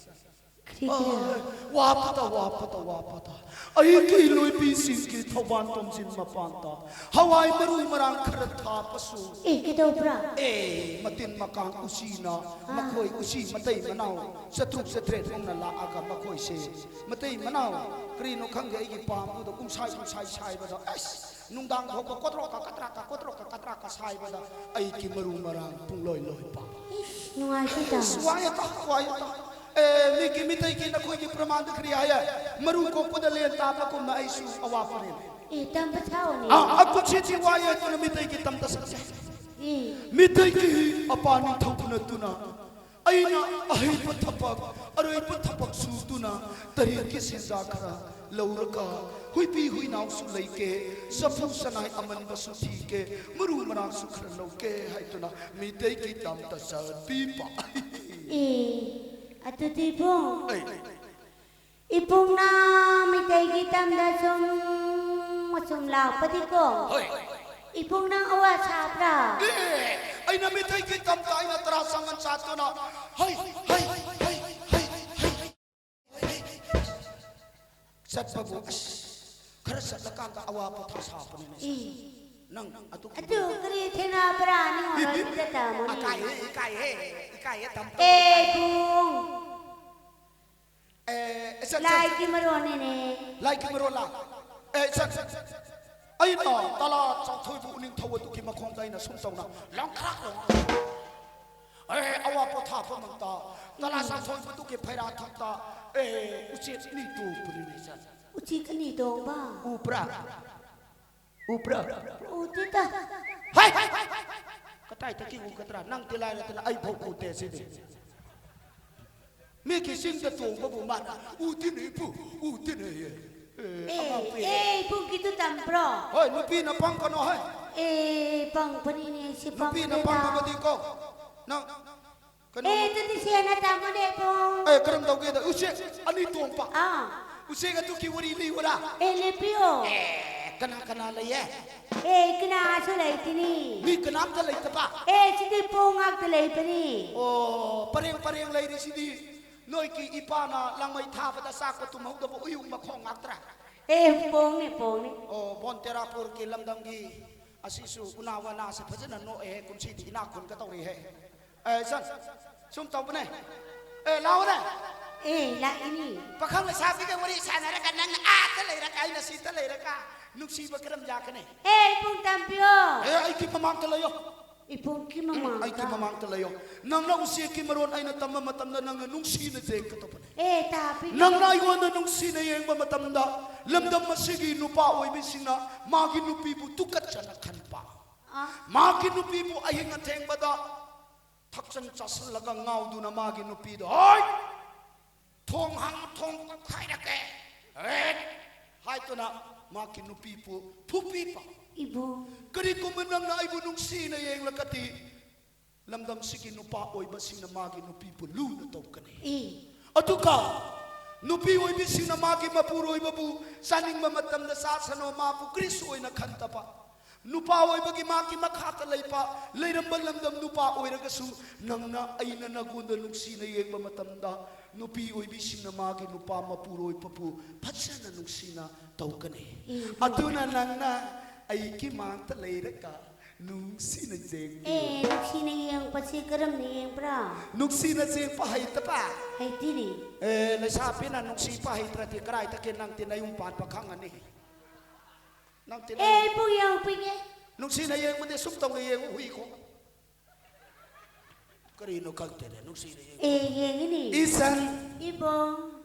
ꯀꯔꯤ, ꯀꯔꯤ? ꯑ, ꯋꯥꯄꯇ, ꯋꯥꯄꯇ, ꯋꯥꯄꯇ꯫ ꯑꯩꯒꯤ ꯂꯣꯏꯕꯤꯁꯤꯡꯒꯤ ꯊꯧꯕꯥꯟ ꯇꯣꯝꯖꯤꯟ ꯃꯄꯥꯟꯗ ꯍꯋꯥꯏ ꯃꯔꯨ ꯃꯔꯥꯡ ꯈꯔ ꯊꯥꯕꯁꯨ꯫ ꯑꯦ, ꯀꯩꯗꯧꯕ꯭ꯔꯥ? ꯑꯦ, ꯃꯇꯤꯟ ꯃꯀꯥꯡ ꯎꯆꯤꯅ, ꯑꯥ꯫ ꯃꯈꯣꯏ ꯎꯆꯤ ꯃꯇꯩ ꯃꯅꯥꯎ ꯆꯇ꯭ꯔꯨꯛ ꯆꯇ꯭ꯔꯦꯠ ꯃꯨꯛꯅ ꯂꯥꯛꯑꯒ ꯃꯈꯣꯏꯁꯦ ꯃꯇꯩ ꯃꯅꯥꯎ ꯀꯔꯤꯅꯣ ꯈꯪꯗꯦ, ꯑꯩꯒꯤ ꯄꯥꯝꯗꯨꯗ ꯎꯝꯁꯥꯏ ꯎꯝꯁꯥꯏ ꯁꯥꯏꯕꯗ, ꯑꯁ! ꯅꯨꯡꯗꯥꯡ ꯐꯥꯎꯕ ꯀꯣꯇ꯭ꯔꯣꯛꯀ ꯀꯇ꯭ꯔꯥꯛꯀ, ꯀꯣꯇ꯭ꯔꯣꯛꯀ ꯀꯇ꯭ꯔꯥꯛꯀ ꯁꯥꯏꯕꯗ ꯑꯩꯒꯤ ꯃꯔꯨ ꯃꯔꯥꯡ ꯄꯨꯡꯂꯣꯏ ꯂꯣꯏꯕ꯫ ꯏꯁ, ꯅꯨꯡꯉꯥꯏꯇꯦꯗ꯫ ꯏꯁ, ꯋꯥꯏ ꯑꯇꯥ, ꯋꯥꯏ ꯑꯇꯥ꯫ ꯑꯦ, ꯃꯤꯒꯤ ꯃꯤꯇꯩꯒꯤ ꯅꯈꯣꯏꯒꯤ ꯄ꯭ꯔꯃꯥꯟꯗ ꯀꯔꯤ ꯍꯥꯏꯌꯦ? ꯃꯔꯨ ꯀꯣꯛꯄꯗ ꯂꯦꯟ ꯇꯥꯕꯒꯨꯝꯅ ꯑꯩꯁꯨ ꯑꯋꯥꯐꯔꯦꯅꯦ꯫ ꯑꯦ, ꯇꯝꯕ ꯁꯥꯎꯅꯦ꯫ ꯑ, ꯑ, ꯀꯨꯝꯁꯤꯗꯤ ꯋꯥꯏ ꯑꯗꯨꯅ ꯃꯤꯇꯩꯒꯤ ꯇꯝꯗ ꯁꯛꯁꯦ꯫ ꯑꯦ꯫ ꯃꯤꯇꯩꯒꯤ ꯑꯄꯥ ꯅꯤꯡꯊꯧ ꯅꯠꯇꯨꯅ ꯑꯩꯅ ꯑꯍꯩꯕ ꯊꯕꯛ, ꯑꯔꯩꯕ ꯊꯕꯛ ꯁꯨꯗꯨꯅ ꯇꯔꯦꯠꯀꯤ ꯁꯦꯟꯖꯥ ꯈꯔ ꯂꯧꯔꯒ ꯍꯨꯏꯄꯤ ꯍꯨꯏꯅꯥꯎꯁꯨ ꯂꯩꯒꯦ, ꯆꯐꯨ ꯆꯅꯥꯏ ꯑꯃꯟꯕꯁꯨ ꯊꯤꯒꯦ, ꯃꯔꯨ ꯃꯔꯥꯡꯁꯨ ꯈꯔ ꯂꯧꯒꯦ ꯍꯥꯏꯗꯨꯅ ꯃꯤꯇꯩꯒꯤ ꯇꯝꯗ ꯆꯠꯄꯤꯕ꯫ ꯑꯦ, ꯑꯗꯨꯗꯤ ꯏꯕꯨꯡ, ꯑꯩ ꯏꯕꯨꯡꯅ ꯃꯤꯇꯩꯒꯤ ꯇꯝꯗ ꯁꯨꯝ ꯑꯁꯨꯝ ꯂꯥꯛꯄꯗꯤꯀꯣ꯫ ꯍꯣꯏ꯫ ꯏꯕꯨꯡ, ꯅꯪ ꯑꯋꯥ ꯁꯥꯕ꯭ꯔꯥ? ꯑꯦ, ꯑꯩꯅ ꯃꯤꯇꯩꯒꯤ ꯇꯝꯇ ꯑꯩꯅ ꯇꯔꯥ ꯆꯪꯉꯟ ꯆꯥꯠꯇꯨꯅ ꯍꯩ, ꯍꯩ, ꯍꯩ, ꯍꯩ, ꯍꯩ, ꯍꯩ, ꯍꯩ꯫ ꯆꯠꯄꯕꯨ ꯑꯁ, ꯈꯔ ꯆꯠꯂꯀꯥꯟꯗ ꯑꯋꯥ ꯄꯣꯊꯥ ꯁꯥꯕꯅꯤꯅꯦ꯫ ꯏ꯫ ꯅꯪ ꯑꯗꯨ ꯑꯗꯨ ꯀꯔꯤ ꯊꯦꯡꯅꯕ꯭ꯔꯥ? ꯅꯤꯡꯉꯣꯜ ꯏ, ꯏ, ꯂꯣꯏꯅ ꯇꯝꯃꯨꯅꯦ꯫ ꯏꯀꯥꯏꯍꯦ, ꯏꯀꯥꯏꯍꯦ, ꯏꯀꯥꯏꯍꯦ, ꯇꯝ-, ꯇꯝ-, ꯑꯦ ꯏꯕꯨꯡ꯫ ꯑꯦ, ꯁꯠ, ꯁꯠ, ꯂꯥꯏꯒꯤ ꯃꯔꯣꯟꯅꯤꯅꯦ꯫ ꯂꯥꯏꯒꯤ ꯃꯔꯣꯜꯂ? ꯑꯦ, ꯁꯠ, ꯁꯠ, ꯁꯠ꯫ ꯑꯩꯅ ꯇꯂꯥ ꯆꯥꯊꯣꯏꯕ ꯎꯅꯤꯡꯊꯧ ꯑꯗꯨꯒꯤ ꯃꯈꯣꯡꯗ ꯑꯩꯅ ꯁꯨꯝ ꯇꯧꯅ ꯂꯪꯈ꯭ꯔꯥꯛ ꯂꯪꯈ꯭ꯔꯥꯛ꯫ ꯑꯦ, ꯑꯋꯥ ꯄꯣꯊꯥꯐꯝ ꯑꯝꯇ꯫ ꯇꯂꯥ ꯎꯝ꯫ ꯆꯥꯊꯣꯏꯕꯗꯨꯒꯤ ꯐꯩꯔꯥ ꯊꯛꯇ, ꯑꯦ, ꯎꯆꯦꯛ ꯑꯅꯤ ꯇꯣꯡꯕꯅꯤꯅꯦ, ꯁꯠ꯫ ꯎꯆꯦꯛ ꯑꯅꯤ ꯇꯣꯡꯕ? ꯎꯕ꯭ꯔꯥ? ꯎꯕ꯭ꯔꯥ? ꯎꯗꯦꯗ꯫ ꯍꯥꯏ! ꯀꯗꯥꯏꯗꯒꯤ ꯎꯒꯗ꯭ꯔꯥ? ꯅꯪꯗꯤ ꯂꯥꯏꯔꯗꯅ ꯑꯩ ꯐꯥꯎ ꯎꯗꯦ ꯁꯤꯗꯤ꯫ ꯃꯤꯒꯤ ꯆꯤꯡꯗ ꯇꯣꯡꯕꯕꯨ ꯃꯥꯅ ꯎꯗꯦꯅꯦ ꯏꯄꯨ, ꯎꯗꯦꯅꯦ꯫ ꯑꯦ, ꯑꯦ, ꯑꯉꯥꯡ ꯄꯦꯔꯦ꯫ ꯑꯦ, ꯏꯕꯨꯡꯒꯤꯗꯨ ꯇꯝꯕ꯭ꯔꯣ? ꯍꯣꯏ, ꯅꯨꯄꯤꯅ ꯄꯪꯒꯅꯣ ꯍꯦ꯫ ꯑꯦ, ꯄꯪꯕꯅꯤꯅꯦ, ꯁꯤ ꯅꯨꯄꯤꯅ ꯄꯪꯕꯅꯤꯗ꯫ ꯄꯪꯕꯗꯤꯀꯣ, ꯅꯪ ꯀꯩꯅꯣ ꯑꯦ, ꯑꯗꯨꯗꯤ ꯁꯦꯡꯅ ꯇꯝꯃꯨꯅꯦ ꯏꯕꯨꯡ꯫ ꯑꯦ, ꯀꯔꯝ ꯇꯧꯒꯦꯗ? ꯎꯆꯦꯛ ꯑꯅꯤ ꯇꯣꯡꯕ꯫ ꯑꯥ꯫ ꯎꯆꯦꯛ ꯑꯗꯨꯒꯤ ꯋꯥꯔꯤ ꯂꯤꯌꯨꯔꯥ? ꯑꯦ, ꯂꯤꯄꯤꯌꯣ꯫ ꯑꯦ, ꯀꯅꯥ ꯀꯅꯥ ꯂꯩꯌꯦ? ꯑꯦ, ꯀꯅꯥꯁꯨ ꯂꯩꯇꯦꯅꯦ꯫ ꯃꯤ ꯀꯅꯥꯝꯇ ꯂꯩꯇꯕ? ꯑꯦ, ꯁꯤꯗꯤ ꯄꯣꯡ ꯉꯥꯛꯇ ꯂꯩꯕꯅꯤ꯫ ꯑꯣ, ꯄꯔꯦꯡ ꯄꯔꯦꯡ ꯂꯩꯔꯤꯁꯤꯗꯤ ꯅꯣꯏꯒꯤ ꯏꯄꯥꯅ ꯂꯥꯡꯃꯩ ꯊꯥꯕꯗ ꯆꯥꯛꯄ ꯇꯨꯝꯍꯧꯗꯕ ꯎꯌꯨꯡ ꯃꯈꯣꯡ ꯉꯥꯛꯇ꯭ꯔꯥ? ꯑꯦ, ꯄꯣꯡꯅꯦ, ꯄꯣꯡꯅꯦ꯫ ꯑꯣ, ꯕꯣꯟꯇꯦꯔꯥꯄꯨꯔꯒꯤ ꯂꯝꯗꯝꯒꯤ ꯑꯁꯤꯁꯨ ꯎꯅꯥ ꯋꯥꯅꯥꯁꯦ ꯐꯖꯅ ꯅꯣꯛꯑꯦ, ꯀꯨꯝꯁꯤꯗꯤ ꯏꯅꯥꯛ ꯈꯨꯟꯒꯗꯧꯔꯤꯍꯦ꯫ ꯑꯦ, ꯁꯟ, ꯁꯨꯝ ꯇꯧꯕꯅꯦ꯫ ꯑꯦ, ꯂꯥꯛꯑꯣꯅꯦ꯫ ꯑꯦ, ꯂꯥꯛꯏꯅꯤ꯫ ꯄꯥꯈꯪ ꯂꯩꯁꯥꯕꯤꯒ ꯋꯥꯔꯤ ꯁꯥꯟꯅꯔꯒ ꯅꯪꯅ ꯑꯥꯗ ꯂꯩꯔꯒ ꯑꯩꯅ ꯁꯤꯗ ꯂꯩꯔꯒ ꯅꯨꯡꯁꯤꯕ ꯀꯔꯝ ꯌꯥꯀꯅꯤ? ꯑꯦ, ꯏꯕꯨꯡ ꯇꯝꯕꯤꯌꯣ꯫ ꯑꯦ, ꯑꯩꯒꯤ ꯃꯃꯥꯡꯗ ꯂꯩꯌꯣ꯫ ꯏꯕꯨꯡꯒꯤ ꯎꯝ, ꯃꯃꯥꯡꯗ꯫ ꯑꯩꯒꯤ ꯃꯃꯥꯡꯗ ꯂꯩꯌꯣ꯫ ꯅꯪꯅ ꯎꯆꯦꯛꯀꯤ ꯃꯔꯣꯟ ꯑꯩꯅ ꯇꯝꯕ ꯃꯇꯝꯗ ꯅꯪꯅ ꯅꯨꯡꯁꯤꯅ ꯌꯦꯡꯒꯗꯧꯕꯅꯦ꯫ ꯑꯦ, ꯇꯥꯕꯤꯌꯣ꯫ ꯅꯪꯅ ꯑꯩꯉꯣꯟꯗ ꯅꯨꯡꯁꯤꯅ ꯌꯦꯡꯕ ꯃꯇꯝꯗ ꯂꯝꯗꯝ ꯑꯁꯤꯒꯤ ꯅꯨꯄꯥ ꯑꯣꯏꯕꯤꯁꯤꯡꯅ ꯃꯥꯒꯤ ꯅꯨꯄꯤꯕꯨ ꯇꯨꯀꯠꯆꯅ ꯈꯟꯕ꯫ ꯑ? ꯃꯥꯒꯤ ꯅꯨꯄꯤꯕꯨ ꯑꯍꯤꯡ ꯑꯊꯦꯡꯕꯗ ꯊꯛꯆꯟ ꯆꯥꯁꯤꯜꯂꯒ ꯉꯥꯎꯗꯨꯅ ꯃꯥꯒꯤ ꯅꯨꯄꯤꯗꯣ, "ꯍꯣꯏ! ꯊꯣꯡ ꯍꯥꯡ, ꯊꯣꯡ ꯀꯨꯞꯈꯥꯏꯔꯛꯀꯦ!" ꯍꯦꯛ ꯍꯥꯏꯗꯨꯅ ꯃꯥꯒꯤ ꯅꯨꯄꯤꯕꯨ ꯐꯨꯕꯤꯕ꯫ ꯏꯕꯨꯡ꯫ ꯀꯔꯤꯒꯨꯝꯕ ꯅꯪꯅ ꯑꯩꯕꯨ ꯅꯨꯡꯁꯤꯅ ꯌꯦꯡꯂꯒꯗꯤ ꯂꯝꯗꯝꯁꯤꯒꯤ ꯅꯨꯄꯥ ꯑꯣꯏꯕꯁꯤꯡꯅ ꯃꯥꯒꯤ ꯅꯨꯄꯤꯕꯨ ꯂꯨꯅ ꯇꯧꯒꯅꯤ꯫ ꯑꯦ꯫ ꯑꯗꯨꯒ ꯅꯨꯄꯤ ꯑꯣꯏꯕꯤꯁꯤꯡꯅ ꯃꯥꯒꯤ ꯃꯄꯨꯔꯣꯏꯕꯕꯨ ꯆꯥꯅꯤꯡꯕ ꯃꯇꯝꯗ ꯆꯥꯁꯅꯣ, ꯃꯥꯕꯨ ꯀ꯭ꯔꯤꯁ ꯑꯣꯏꯅ ꯈꯟꯗꯕ꯫ ꯅꯨꯄꯥ ꯑꯣꯏꯕꯒꯤ ꯃꯥꯒꯤ ꯃꯈꯥꯗ ꯂꯩꯕ, ꯂꯩꯔꯝꯕ ꯂꯝꯗꯝ ꯅꯨꯄꯥ ꯑꯣꯏꯔꯒꯁꯨ, ꯅꯪꯅ ꯑꯩꯅ ꯅꯉꯣꯟꯗ ꯅꯨꯡꯁꯤꯅ ꯌꯦꯡꯕ ꯃꯇꯝꯗ, ꯅꯨꯄꯤ ꯑꯣꯏꯕꯤꯁꯤꯡꯅ ꯃꯥꯒꯤ ꯅꯨꯄꯥ ꯃꯄꯨꯔꯣꯏꯕꯕꯨ ꯐꯖꯅ ꯅꯨꯡꯁꯤꯅ ꯇꯧꯒꯅꯤ꯫ ꯎꯝ꯫ ꯑꯗꯨꯅ ꯅꯪꯅ ꯑꯩꯒꯤ ꯃꯥꯡꯗ ꯂꯩꯔꯒ ꯅꯨꯡꯁꯤꯅ ꯌꯦꯡꯕꯤꯌꯨ꯫ ꯑꯦ, ꯅꯨꯡꯁꯤꯅ ꯌꯦꯡꯕꯁꯤ ꯀꯔꯝꯅ ꯌꯦꯡꯕ꯭ꯔꯥ? ꯅꯨꯡꯁꯤꯅ ꯌꯦꯡꯕ ꯍꯩꯇꯕ? ꯍꯩꯇꯦꯅꯦ꯫ ꯑꯦ, ꯂꯩꯁꯥꯕꯤꯅ ꯅꯨꯡꯁꯤꯕ ꯍꯩꯇ꯭ꯔꯗꯤ ꯀꯗꯥꯏꯗꯒꯤ ꯅꯪꯗꯤ ꯅꯌꯨꯝ ꯄꯥꯟꯕ ꯈꯪꯒꯅꯤ? ꯅꯪꯗꯤ ꯑꯦ, ꯅꯌꯨꯝ ꯏꯕꯨꯡ ꯌꯦꯡꯕꯤꯒꯦ꯫ ꯅꯨꯡꯁꯤꯅ ꯌꯦꯡꯕꯗꯤ ꯁꯨꯝ ꯇꯧꯅ ꯌꯦꯡꯉꯨ, ꯍꯨꯏ ꯈꯣꯡ꯫ ꯀꯔꯤꯅꯣ ꯈꯪꯗꯦꯅꯦ, ꯅꯨꯡꯁꯤꯅ ꯌꯦꯡꯉꯨ꯫ ꯑꯦ, ꯌꯦꯡꯉꯤꯅꯦ꯫ ꯏꯆꯟ꯫ ꯏꯕꯨꯡ꯫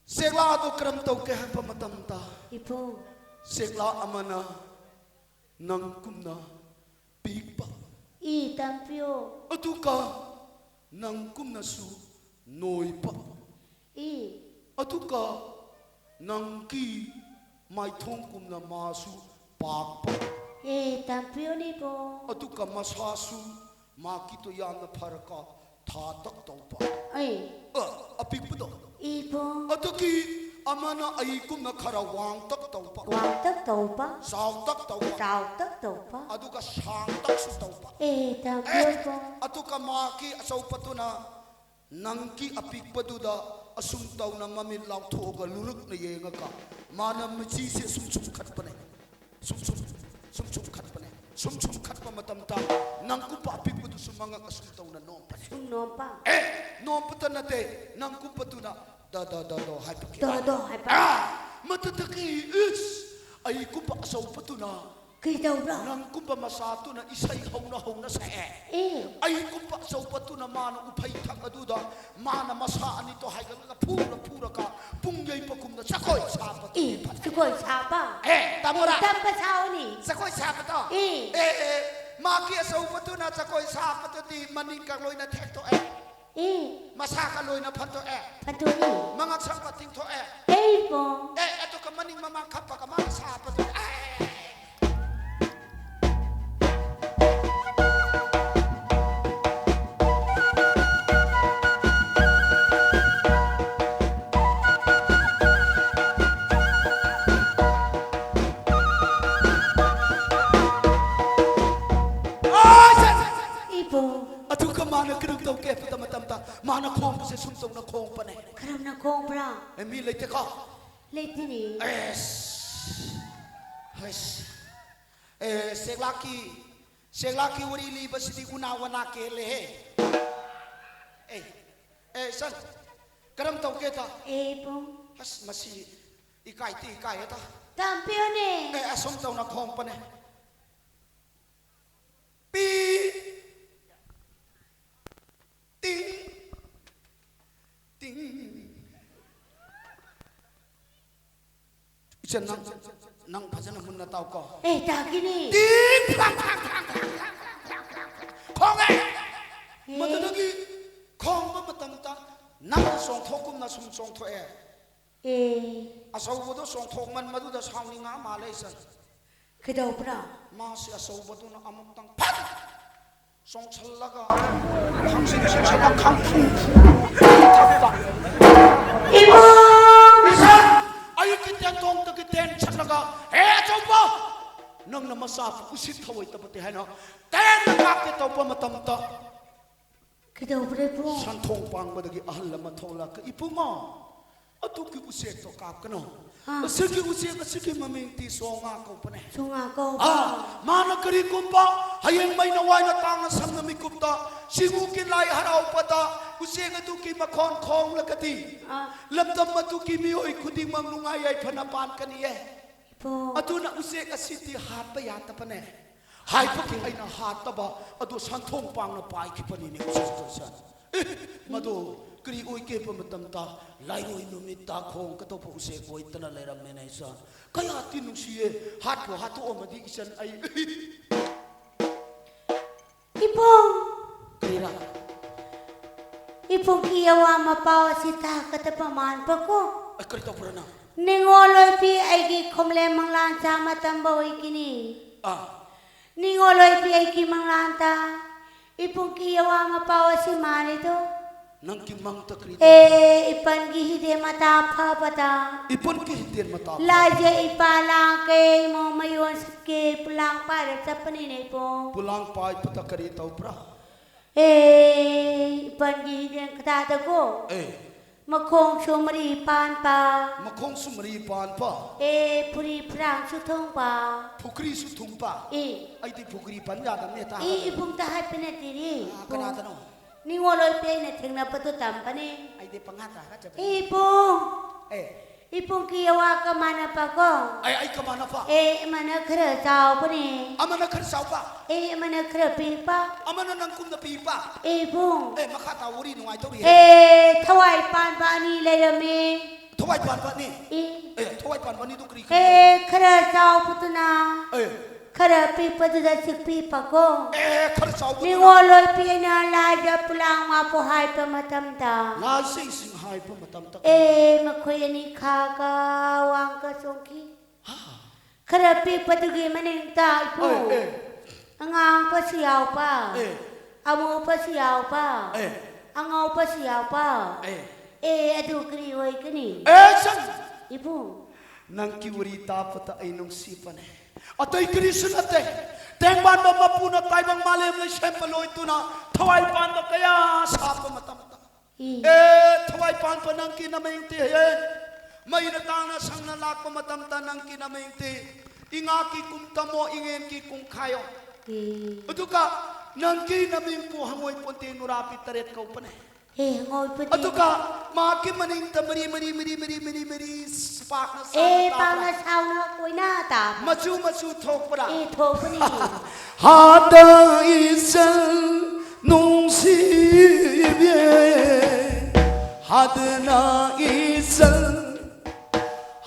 ꯆꯦꯛꯂꯥꯗꯣ ꯀꯔꯝ ꯇꯧꯒꯦ ꯍꯥꯏꯕ ꯃꯇꯝꯗ, ꯏꯕꯨꯡ꯫ ꯆꯦꯛꯂꯥ ꯑꯃꯅ ꯅꯪ ꯀꯨꯝꯅ ꯄꯤꯛꯄ꯫ ꯏ, ꯇꯝꯕꯤꯌꯣ꯫ ꯑꯗꯨꯒ ꯅꯪ ꯀꯨꯝꯅꯁꯨ ꯅꯣꯏꯕ꯫ ꯏ꯫ ꯑꯗꯨꯒ ꯅꯪꯒꯤ ꯃꯥꯏꯊꯣꯡ ꯀꯨꯝꯅ ꯃꯥꯁꯨ ꯄꯥꯛꯄ꯫ ꯑꯦ, ꯇꯝꯕꯤꯌꯣꯅꯦ ꯏꯕꯨꯡ꯫ ꯑꯗꯨꯒ ꯃꯁꯥꯁꯨ ꯃꯥꯒꯤꯗꯣ ꯌꯥꯝꯅ ꯐꯔꯒ ꯊꯥꯇꯛ ꯇꯧꯕ꯫ ꯑꯩ꯫ ꯑ, ꯑꯄꯤꯛꯄꯗꯣ꯫ ꯏꯕꯨꯡ꯫ ꯑꯗꯨꯒꯤ ꯑꯃꯅ ꯑꯩꯒꯨꯝꯅ ꯈꯔ ꯋꯥꯡꯇꯛ ꯇꯧꯕ꯫ ꯋꯥꯡꯇꯛ ꯇꯧꯕ꯫ ꯆꯥꯎꯇꯛ ꯇꯧꯕ꯫ ꯆꯥꯎꯇꯛ ꯇꯧꯕ꯫ ꯑꯗꯨꯒ ꯁꯥꯡꯇꯛꯁꯨ ꯇꯧꯕ꯫ ꯑꯦ, ꯇꯝꯕꯤꯌꯣ ꯑꯦ, ꯏꯕꯨꯡ꯫ ꯑꯗꯨꯒ ꯃꯥꯒꯤ ꯑꯆꯧꯕꯗꯨꯅ ꯅꯪꯒꯤ ꯑꯄꯤꯛꯄꯗꯨꯗ ꯑꯁꯨꯝ ꯇꯧꯅ ꯃꯃꯤꯠ ꯂꯥꯎꯊꯣꯛꯑꯒ ꯂꯨꯔꯛꯅ ꯌꯦꯡꯉꯒ ꯃꯥꯅ ꯃꯆꯤꯁꯦ ꯁꯨꯝ ꯁꯨꯝ ꯈꯠꯄꯅꯦ꯫ ꯁꯨꯝ ꯁꯨꯝ, ꯁꯨꯝ ꯁꯨꯝ ꯈꯠꯄꯅꯦ꯫ ꯁꯨꯝ ꯁꯨꯝ ꯈꯠꯄ ꯃꯇꯝꯗ ꯅꯪꯀꯨꯞꯄ ꯑꯄꯤꯛꯄꯗꯨꯁꯨ ꯃꯉꯛ ꯑꯁꯨꯝ ꯇꯧꯅ ꯅꯣꯝꯕꯅꯦ꯫ ꯁꯨꯝ ꯅꯣꯝꯕ꯫ ꯑꯦ, ꯅꯣꯝꯕꯇ ꯅꯠꯇꯦ, ꯅꯪꯀꯨꯞꯄꯗꯨꯅ ꯗ ꯗ ꯗ ꯗꯣ ꯍꯥꯏꯕꯒꯤ꯫ ꯗ ꯗꯣ ꯍꯥꯏꯕ꯫ ꯑꯥ, ꯃꯗꯨꯗꯒꯤ ꯏꯁ, ꯑꯩ ꯀꯨꯞꯄ ꯑꯆꯧꯕꯗꯨꯅ ꯀꯩꯗꯧꯕ꯭ꯔꯥ? ꯅꯪ ꯀꯨꯝꯕ ꯃꯆꯥꯗꯨꯅ ꯏꯁꯩ ꯍꯧꯅ ꯍꯧꯅ ꯁꯛꯑꯦ꯫ ꯑꯦ꯫ ꯑꯩ ꯀꯨꯝꯕ ꯑꯆꯧꯕꯗꯨꯅ ꯃꯥꯅ ꯎꯐꯩ ꯊꯛ ꯑꯗꯨꯗ ꯃꯥꯅ ꯃꯁꯥ ꯑꯅꯤꯗꯣ ꯍꯥꯏꯒꯠꯂꯒ ꯐꯨꯔ ꯐꯨꯔꯒ ꯄꯨꯡ ꯌꯩꯕꯒꯨꯝꯅ ꯖꯒꯣꯏ ꯁꯥꯕꯗꯨ ꯑꯦ, ꯐꯖꯩ꯫ ꯖꯒꯣꯏ ꯁꯥꯕ? ꯑꯦ, ꯇꯥꯃꯣꯔꯥ꯫ ꯑꯦ, ꯇꯝꯕ ꯁꯥꯎꯅꯤ꯫ ꯖꯒꯣꯏ ꯁꯥꯕꯗꯣ? ꯑꯦ꯫ ꯑꯦ, ꯑꯦ, ꯃꯥꯒꯤ ꯑꯆꯧꯕꯗꯨꯅ ꯖꯒꯣꯏ ꯁꯥꯕꯗꯨꯗꯤ ꯃꯅꯤꯡꯒ ꯂꯣꯏꯅ ꯊꯦꯛꯇꯣꯛꯑꯦ꯫ ꯑꯦ꯫ ꯃꯁꯥꯒ ꯂꯣꯏꯅ ꯐꯟꯗꯣꯛꯑꯦ꯫ ꯐꯟꯗꯣꯛꯏ꯫ ꯃꯉꯛ ꯁꯝꯒ ꯇꯤꯡꯊꯣꯛꯑꯦ꯫ ꯑꯦ, ꯏꯕꯣ꯫ ꯑꯦ, ꯑꯗꯨꯒ ꯃꯅꯤꯡ ꯃꯃꯥꯡ ꯈꯞꯄꯒ ꯃꯥꯅ ꯁꯥꯕꯗꯨ꯫ ꯑꯦ꯫ ꯃꯥꯅ ꯀꯔꯝ ꯇꯧꯒꯦ ꯍꯥꯏꯕ ꯃꯇꯝꯗ, ꯃꯥꯅ ꯈꯣꯡꯕꯁꯦ ꯁꯨꯝ ꯇꯧꯅ ꯈꯣꯡꯕꯅꯦ꯫ ꯀꯔꯝꯅ ꯈꯣꯡꯕ꯭ꯔꯥ? ꯑꯦ, ꯃꯤ ꯂꯩꯇꯦꯀꯣ? ꯂꯩꯇꯦꯅꯦ꯫ ꯑꯦꯁ, ꯑꯦꯁ꯫ ꯑꯦ, ꯁꯦꯛꯂꯥꯛꯀꯤ, ꯁꯦꯛꯂꯥꯛꯀꯤ ꯋꯥꯔꯤ ꯂꯤꯕꯁꯤꯗꯤ ꯎꯅꯥ ꯋꯥꯅꯥ ꯀꯦꯜꯂꯦꯍꯦ꯫ ꯑꯦ, ꯑꯦ, ꯁꯟ, ꯀꯔꯝ ꯇꯧꯒꯦꯗ? ꯑꯦ, ꯏꯕꯨꯡ꯫ ꯑꯁ, ꯃꯁꯤ ꯏꯀꯥꯏꯗꯤ ꯏꯀꯥꯏꯌꯦꯗ꯫ ꯇꯝꯄꯤꯌꯨꯅꯦ꯫ ꯑꯦ, ꯑꯁꯨꯝ ꯇꯧꯅ ꯈꯣꯡꯄꯅꯦ꯫ ꯄꯤ꯫ ꯇꯤꯡ꯫ ꯇꯤꯡ꯫ ꯏꯆꯟ, ꯅꯪ, ꯅꯪ ꯐꯖꯅ ꯃꯨꯟꯅ ꯇꯥꯎꯀꯣ꯫ ꯑꯦ, ꯇꯥꯒꯤꯅꯤ꯫ ꯇꯤꯡ! ꯐ꯭ꯔꯥꯡ, ꯐ꯭ꯔꯥꯡ, ꯐ꯭ꯔꯥꯡ꯫ ꯈꯣꯡꯉꯦ꯫ ꯑꯦ꯫ ꯃꯗꯨꯗꯒꯤ ꯈꯣꯡꯕ ꯃꯇꯝꯗ ꯅꯪꯅ ꯆꯣꯡꯊꯣꯛꯀꯨꯝꯅ ꯁꯨꯝ ꯆꯣꯡꯊꯣꯛꯑꯦ꯫ ꯑꯦ꯫ ꯑꯆꯧꯕꯗꯣ ꯆꯣꯡꯊꯣꯛꯃꯟꯕꯗꯨꯗ ꯁꯥꯎꯅꯤꯡꯉ ꯃꯥꯜꯂꯦ, ꯏꯆꯟ꯫ ꯀꯩꯗꯧꯕ꯭ꯔꯥ? ꯃꯥꯁꯤ ꯑꯆꯧꯕꯗꯨꯅ ꯑꯃꯨꯛꯇꯪ ꯐꯠ ꯆꯣꯡꯁꯜꯂꯒ ꯈꯪꯁꯤꯡ ꯁꯤꯡꯁꯤꯜꯂ ꯈꯪꯐꯨ ꯐꯨ ꯃꯊꯛꯇ꯫ ꯏꯕꯨꯡ! ꯏꯆꯟ! ꯑꯌꯨꯛꯀꯤ ꯇꯦꯟꯊꯣꯡꯗꯒꯤ ꯇꯦꯟ ꯁꯠꯂꯒ, "ꯍꯦ ꯑꯆꯧꯕ! ꯅꯪꯅ ꯃꯆꯥꯕꯨ ꯎꯁꯤꯠ ꯊꯑꯣꯏꯗꯕꯗꯤ" ꯍꯥꯏꯅ ꯇꯦꯟꯅ ꯀꯥꯞꯀꯦ ꯇꯧꯕ ꯃꯇꯝꯗ, ꯀꯩꯗꯧꯕ꯭ꯔꯦ ꯏꯕꯨꯡ? ꯁꯟꯊꯣꯡ ꯄꯥꯡꯕꯗꯒꯤ ꯑꯍꯜ ꯑꯃ ꯊꯣꯛꯂꯛꯀ, "ꯏꯕꯨꯡꯉꯣ, ꯑꯗꯨꯒꯤ ꯎꯆꯦꯛꯇꯣ ꯀꯥꯞꯀꯅꯨ꯫ ꯑꯥ꯫ ꯑꯁꯤꯒꯤ ꯎꯆꯦꯛ ꯑꯁꯤꯒꯤ ꯃꯃꯤꯡꯗꯤ ꯆꯣꯉꯥ ꯀꯧꯕꯅꯦ꯫ ꯆꯣꯉꯥ ꯀꯧꯕ? ꯑꯥ, ꯃꯥꯅ ꯀꯔꯤꯒꯨꯝꯕ ꯍꯌꯦꯡ ꯃꯩꯅꯋꯥꯏꯅ ꯇꯥꯡꯅ ꯁꯝꯅ ꯃꯤꯀꯨꯞꯇ ꯁꯤꯡꯎꯒꯤ ꯂꯥꯏ ꯍꯔꯥꯎꯕꯗ ꯎꯆꯦꯛ ꯑꯗꯨꯒꯤ ꯃꯈꯣꯟ ꯈꯣꯡꯂꯒꯗꯤ ꯑꯥ꯫ ꯂꯝꯗꯝ ꯑꯗꯨꯒꯤ ꯃꯤꯑꯣꯏ ꯈꯨꯗꯤꯡꯃꯛ ꯅꯨꯡꯉꯥꯏ ꯌꯥꯏꯐꯅ ꯄꯥꯟꯒꯅꯤꯌꯦ꯫ ꯏꯕꯨꯡ꯫ ꯑꯗꯨꯅ ꯎꯆꯦꯛ ꯑꯁꯤꯗꯤ ꯍꯥꯠꯄ ꯌꯥꯗꯕꯅꯦ" ꯍꯥꯏꯕꯒꯤ ꯑꯩꯅ ꯍꯥꯠꯇꯕ ꯑꯗꯨ ꯁꯟꯊꯣꯡ ꯄꯥꯡꯅ ꯄꯥꯏꯈꯤꯕꯅꯤꯅꯦ ꯎꯆꯦꯛꯇꯣ, ꯏꯆꯟ꯫ ꯑꯦ, ꯃꯗꯨ ꯀꯔꯤ ꯑꯣꯏꯒꯦ ꯍꯥꯏꯕ ꯃꯇꯝꯗ ꯂꯥꯏꯔꯣꯏ ꯅꯨꯃꯤꯠꯇ ꯈꯣꯡꯒꯗꯧꯕ ꯎꯆꯦꯛ ꯑꯣꯏꯗꯅ ꯂꯩꯔꯝꯃꯦꯅꯦ, ꯏꯆꯟ꯫ ꯀꯌꯥꯗꯤ ꯅꯨꯡꯁꯤꯌꯦ, ꯍꯥꯠꯄꯨ ꯍꯥꯠꯇꯣꯛꯑꯝꯃꯗꯤ, ꯏꯆꯟ, ꯑꯩ꯫ ꯏꯕꯨꯡ! ꯀꯔꯤꯔꯥ? ꯏꯕꯨꯡꯒꯤ ꯑꯋꯥ ꯃꯄꯥꯎ ꯑꯁꯤ ꯇꯥꯒꯗꯕ ꯃꯥꯟꯕꯀꯣ꯫ ꯑꯩ ꯀꯔꯤ ꯇꯧꯕ꯭ꯔꯥ ꯅꯪ? ꯅꯤꯡꯉꯣꯜ ꯑꯣꯏꯕꯤ ꯑꯩꯒꯤ ꯈꯣꯝꯂꯦ ꯃꯪꯂꯥꯟ ꯆꯥ ꯃꯇꯝꯕ ꯑꯣꯏꯒꯅꯤ꯫ ꯑꯥ꯫ ꯅꯤꯡꯉꯣꯜ ꯑꯣꯏꯕꯤ ꯑꯩꯒꯤ ꯃꯪꯂꯥꯟꯗ ꯏꯕꯨꯡꯒꯤ ꯑꯋꯥ ꯃꯄꯥꯎ ꯑꯁꯤ ꯃꯥꯜꯂꯤꯗꯣ꯫ ꯅꯪꯒꯤ ꯃꯪꯗ ꯀꯔꯤ ꯑꯦ, ꯇꯧꯕ꯭ꯔꯥ? ꯏꯄꯟꯒꯤ ꯍꯤꯗꯦ ꯃꯇꯥ ꯐꯕꯗ꯫ ꯏꯄꯟꯒꯤ ꯍꯤꯗꯦ ꯃꯇꯥ ꯐꯕꯗ꯫ ꯂꯥꯏꯖꯦ ꯏꯄꯥ ꯂꯥꯡꯀꯦ ꯏꯃꯣ ꯃꯌꯣꯟ ꯁꯛꯀꯦ ꯄꯨꯂꯥꯡ ꯄꯥꯏꯔ ꯆꯠꯄꯅꯤꯅꯦ ꯏꯕꯨꯡ꯫ ꯄꯨꯂꯥꯡ ꯄꯥꯏꯕꯗ ꯀꯔꯤ ꯇꯧꯕ꯭ꯔꯥ? ꯑꯦ, ꯏꯄꯟꯒꯤ ꯍꯤꯔꯦꯟ ꯈꯨꯗꯥꯗꯀꯣ꯫ ꯑꯦ꯫ ꯃꯈꯣꯡꯁꯨ ꯃꯔꯤ ꯄꯥꯟꯕ꯫ ꯃꯈꯣꯡꯁꯨ ꯃꯔꯤ ꯄꯥꯟꯕ꯫ ꯑꯦ, ꯐꯨꯔꯤ ꯐꯨꯔꯥꯡꯁꯨ ꯊꯨꯡꯕ꯫ ꯐꯨꯈ꯭ꯔꯤꯁꯨ ꯊꯨꯡꯕ꯫ ꯑꯦ꯫ ꯑꯩꯗꯤ ꯐꯨꯈ꯭ꯔꯤ ꯄꯟ ꯌꯥꯗꯕꯅꯦ, ꯇꯥ꯫ ꯑꯦ, ꯏꯕꯨꯡꯗ ꯍꯥꯏꯕ ꯅꯠꯇꯦꯅꯦ꯫ ꯑꯥ, ꯀꯅꯥꯗꯅꯣ? ꯅꯤꯉꯣꯜ ꯑꯣꯏꯕꯤ ꯑꯩꯅ ꯊꯦꯡꯅꯕꯗꯨ ꯇꯝꯕꯅꯦ꯫ ꯑꯩꯗꯤ ꯄꯪꯍꯥ ꯇꯥ ꯍꯥꯒꯠꯆꯕꯅꯦ꯫ ꯑꯦ, ꯏꯕꯨꯡ꯫ ꯑꯦ꯫ ꯏꯕꯨꯡꯒꯤ ꯑꯋꯥ ꯀꯃꯥꯟꯅꯕꯀꯣ꯫ ꯑꯩ, ꯑꯩ ꯀꯃꯥꯟꯅꯕ? ꯑꯦ, ꯑꯃꯅ ꯈꯔ ꯆꯥꯎꯕꯅꯦ꯫ ꯑꯃꯅ ꯈꯔ ꯆꯥꯎꯕ? ꯑꯦ, ꯑꯃꯅ ꯈꯔ ꯄꯤꯛꯄ꯫ ꯑꯃꯅ ꯅꯪꯒꯨꯝꯅ ꯄꯤꯛꯄ? ꯑꯦ, ꯏꯕꯨꯡ꯫ ꯑꯦ, ꯃꯈꯥ ꯇꯥ, ꯋꯥꯔꯤ ꯅꯨꯡꯉꯥꯏꯗꯧꯔꯤꯍꯦ꯫ ꯑꯦ, ꯊꯋꯥꯏ ꯄꯥꯟꯕ ꯑꯅꯤ ꯂꯩꯔꯝꯃꯤ꯫ ꯊꯋꯥꯏ ꯄꯥꯟꯕ ꯑꯅꯤ? ꯑꯦ꯫ ꯑꯦ, ꯊꯋꯥꯏ ꯄꯥꯟꯕ ꯑꯅꯤꯗꯨ ꯀꯔꯤ ꯀꯔꯤ ꯑꯦ, ꯇꯧꯕ? ꯈꯔ ꯆꯥꯎꯕꯗꯨꯅ ꯑꯦ꯫ ꯈꯔ ꯄꯤꯛꯄꯗꯨꯗ ꯆꯤꯛꯄꯤꯕꯀꯣ꯫ ꯑꯦ, ꯈꯔ ꯆꯥꯎꯕꯗꯨꯅ? ꯅꯤꯉꯣꯜ ꯑꯣꯏꯕꯤ ꯑꯩꯅ ꯂꯥꯏꯗ ꯄꯨꯂꯥꯡ ꯃꯥꯄꯨ ꯍꯥꯏꯕ ꯃꯇꯝꯗ꯫ ꯂꯥꯏꯁꯤꯡꯁꯤꯡ ꯍꯥꯏꯕ ꯃꯇꯝꯗ? ꯑꯦ, ꯃꯈꯣꯏ ꯑꯅꯤ ꯈꯥꯒ ꯋꯥꯡꯒ ꯆꯣꯡꯈꯤ꯫ ꯍꯥ꯫ ꯈꯔ ꯄꯤꯛꯄꯗꯨꯒꯤ ꯃꯅꯤꯡꯗ ꯏꯄꯨ꯫ ꯑꯦ, ꯑꯦ꯫ ꯑꯉꯥꯡꯕꯁꯨ ꯌꯥꯎꯕ꯫ ꯑꯦ꯫ ꯑꯃꯨꯕꯁꯨ ꯌꯥꯎꯕ꯫ ꯑꯦ꯫ ꯑꯉꯧꯕꯁꯨ ꯌꯥꯎꯕ꯫ ꯑꯦ꯫ ꯑꯦ, ꯑꯗꯨ ꯀꯔꯤ ꯑꯣꯏꯒꯅꯤ? ꯑꯦ, ꯁꯟ! ꯏꯄꯨ꯫ ꯅꯪꯒꯤ ꯋꯥꯔꯤ ꯇꯥꯕꯗ ꯑꯩ ꯅꯨꯡꯁꯤꯕꯅꯦ꯫ ꯑꯇꯩ ꯀꯔꯤꯁꯨ ꯅꯠꯇꯦ꯫ ꯇꯦꯡꯕꯥꯟꯕ ꯃꯄꯨꯅ ꯇꯥꯏꯕꯪ ꯃꯥꯂꯦꯝ ꯂꯩꯁꯦꯝꯕ ꯂꯣꯏꯗꯨꯅ ꯊꯋꯥꯏ ꯄꯥꯟꯕ ꯀꯌꯥ ꯁꯥꯕ ꯃꯇꯝꯗ꯫ ꯏ꯫ ꯑꯦ, ꯊꯋꯥꯏ ꯄꯥꯟꯕ ꯅꯪꯒꯤ ꯅꯃꯤꯡꯗꯤ ꯍꯦ꯫ ꯃꯩꯅ ꯇꯥꯡꯅ ꯁꯪꯅ ꯂꯥꯛꯄ ꯃꯇꯝꯗ ꯅꯪꯒꯤ ꯅꯃꯤꯡꯗꯤ ꯏꯉꯥꯒꯤ ꯀꯨꯝ ꯇꯝꯃꯣ, ꯏꯉꯦꯟꯒꯤ ꯀꯨꯝ ꯈꯥꯏꯌꯣ꯫ ꯏ꯫ ꯑꯗꯨꯒ ꯅꯪꯒꯤ ꯅꯃꯤꯡꯕꯨ ꯍꯪꯉꯣꯏ ꯄꯣꯟꯇꯦ ꯅꯨꯔꯥꯕꯤ ꯇꯔꯦꯠ ꯀꯧꯕꯅꯦ꯫ ꯑꯦ, ꯍꯪꯉꯣꯏ ꯄꯣꯟꯇꯦ꯫ ꯑꯗꯨꯒ ꯃꯍꯥꯛꯀꯤ ꯃꯅꯤꯡꯗ ꯃꯔꯤ, ꯃꯔꯤ, ꯃꯔꯤ, ꯃꯔꯤ, ꯃꯔꯤ, ꯃꯔꯤ ꯄꯥꯛꯅ ꯁꯥꯡꯅ ꯑꯦ, ꯇꯥꯕ꯭ꯔꯥ? ꯄꯥꯛꯅ ꯁꯥꯡꯅ ꯀꯣꯏꯅ ꯇꯥꯕ꯫ ꯃꯆꯨ ꯃꯆꯨ ꯊꯣꯛꯄ꯭ꯔꯥ? ꯑꯦ, ꯊꯣꯛꯄꯅꯤ꯫ ꯍꯥꯗ ꯏꯆꯜ ꯅꯨꯡꯁꯤꯕꯤ, ꯍꯥꯗꯅ ꯏꯆꯜ,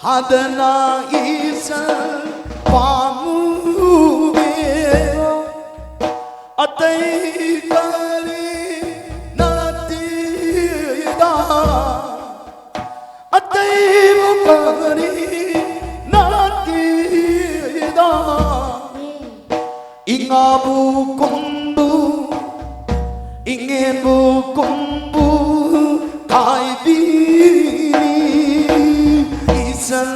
ꯍꯥꯗꯅ ꯏꯆꯜ ꯄꯥꯝꯃꯨꯕꯤ꯫ ꯑꯇꯩ ꯀꯔꯤ ꯅꯠꯇꯦꯗ, ꯑꯇꯩꯕꯨ ꯀꯔꯤ ꯅꯠꯇꯦꯗ꯫ ꯏꯉꯥꯕꯨ ꯀꯨꯝꯕꯨ, ꯏꯉꯦꯟꯕꯨ ꯀꯨꯝꯕꯨ ꯈꯥꯏꯕꯤꯅꯤ ꯏꯆꯟ꯫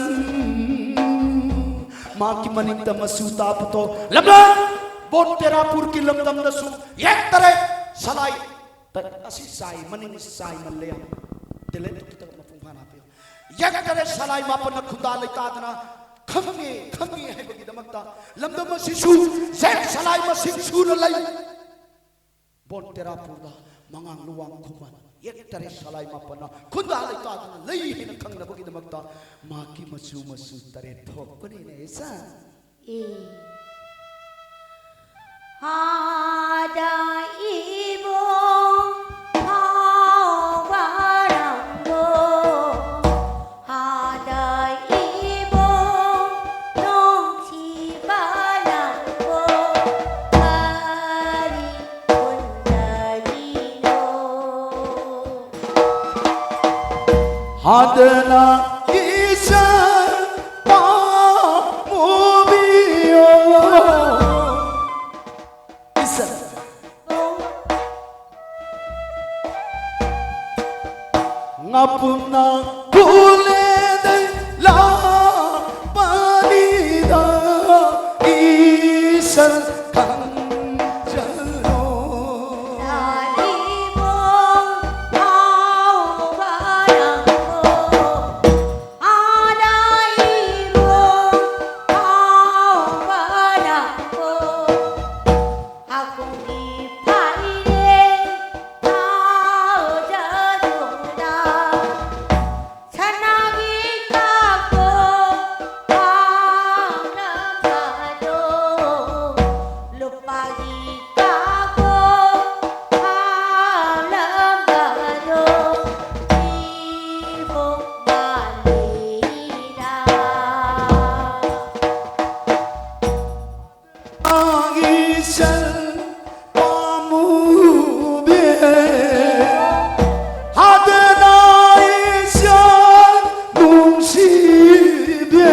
ꯃꯍꯥꯛꯀꯤ ꯃꯅꯤꯡꯗ ꯃꯆꯨ ꯇꯥꯕꯗꯣ ꯂꯝꯗꯝ ꯕꯣꯟ ꯇꯦꯔꯥꯄꯨꯔꯒꯤ ꯂꯝꯗꯝꯗꯁꯨ ꯌꯦꯛꯇꯔꯦ꯫ ꯁꯂꯥꯏ ꯇ-, ꯑꯁꯤ ꯆꯥꯏ, ꯃꯅꯤꯡ ꯆꯥꯏ ꯃꯜꯂꯦ ꯌꯥꯝ꯫ ꯗꯤꯂꯦꯠ ꯈꯤꯇꯪ ꯃꯄꯨꯡ ꯐꯥꯅ ꯍꯥꯞꯄꯤꯌꯨ꯫ ꯌꯦꯛ ꯇꯔꯦꯠ ꯁꯂꯥꯏ ꯃꯥꯄꯟꯅ ꯈꯨꯟꯗꯥ ꯂꯩꯇꯥꯗꯅ ꯈꯪꯉꯦ, ꯈꯪꯉꯦ ꯍꯥꯏꯕꯒꯤꯗꯃꯛꯇ ꯂꯝꯗꯝ ꯑꯁꯤꯁꯨ ꯌꯦꯛ ꯁꯂꯥꯏ ꯃꯁꯤꯡ ꯁꯨꯅ ꯂꯩ꯫ ꯕꯣꯟ ꯇꯦꯔꯥꯄꯨꯔꯗ ꯃꯉꯥꯡ ꯂꯨꯋꯥꯡ ꯈꯨꯃꯟ ꯌꯦꯛ ꯇꯔꯦꯠ ꯁꯂꯥꯏ ꯃꯥꯄꯟꯅ ꯈꯨꯟꯗꯥ ꯂꯩꯇꯥꯗꯅ ꯂꯩ ꯍꯥꯏꯅ ꯈꯪꯅꯕꯒꯤꯗꯃꯛꯇ ꯃꯍꯥꯛꯀꯤ ꯃꯆꯨ ꯃꯆꯨ ꯇꯔꯦꯠ ꯊꯣꯛꯄꯅꯤꯅꯦ ꯏꯆꯥ꯫ ꯏ꯫ ꯍꯥꯗ ꯏꯕꯣ ꯍꯥꯎꯕꯔꯝꯕꯣ, ꯍꯥꯗ ꯏꯕꯣ ꯅꯨꯡꯁꯤꯕꯔꯝꯕꯣ, ꯀꯔꯤ ꯍꯨꯟꯅꯔꯤꯅꯣ? ꯍꯥꯗꯅ ꯏꯆꯟ ꯄꯥꯝꯃꯨꯕꯤꯌꯣ꯫ ꯏꯆꯟ꯫ ꯉꯥꯄꯨꯝꯅ ꯀꯨꯂꯦꯗꯩ ꯂꯥꯛꯄꯅꯤꯗ ꯏꯆꯟ ꯈꯪꯖꯔꯣ꯫ ꯁꯅꯥꯒꯤ ꯀꯥꯡꯄꯣꯛ ꯍꯥꯞꯂꯝꯕꯗꯣ, ꯂꯨꯄꯥꯒꯤ ꯀꯥꯡꯄꯣꯛ ꯍꯥꯞꯂꯝꯕꯗꯣ, ꯏꯕꯣꯛ ꯃꯥꯜꯂꯤꯔꯥ? ꯏꯆꯟ ꯄꯥꯝꯃꯨꯕꯤ, ꯍꯥꯗꯅ ꯏꯆꯟ ꯅꯨꯡꯁꯤꯕꯤ,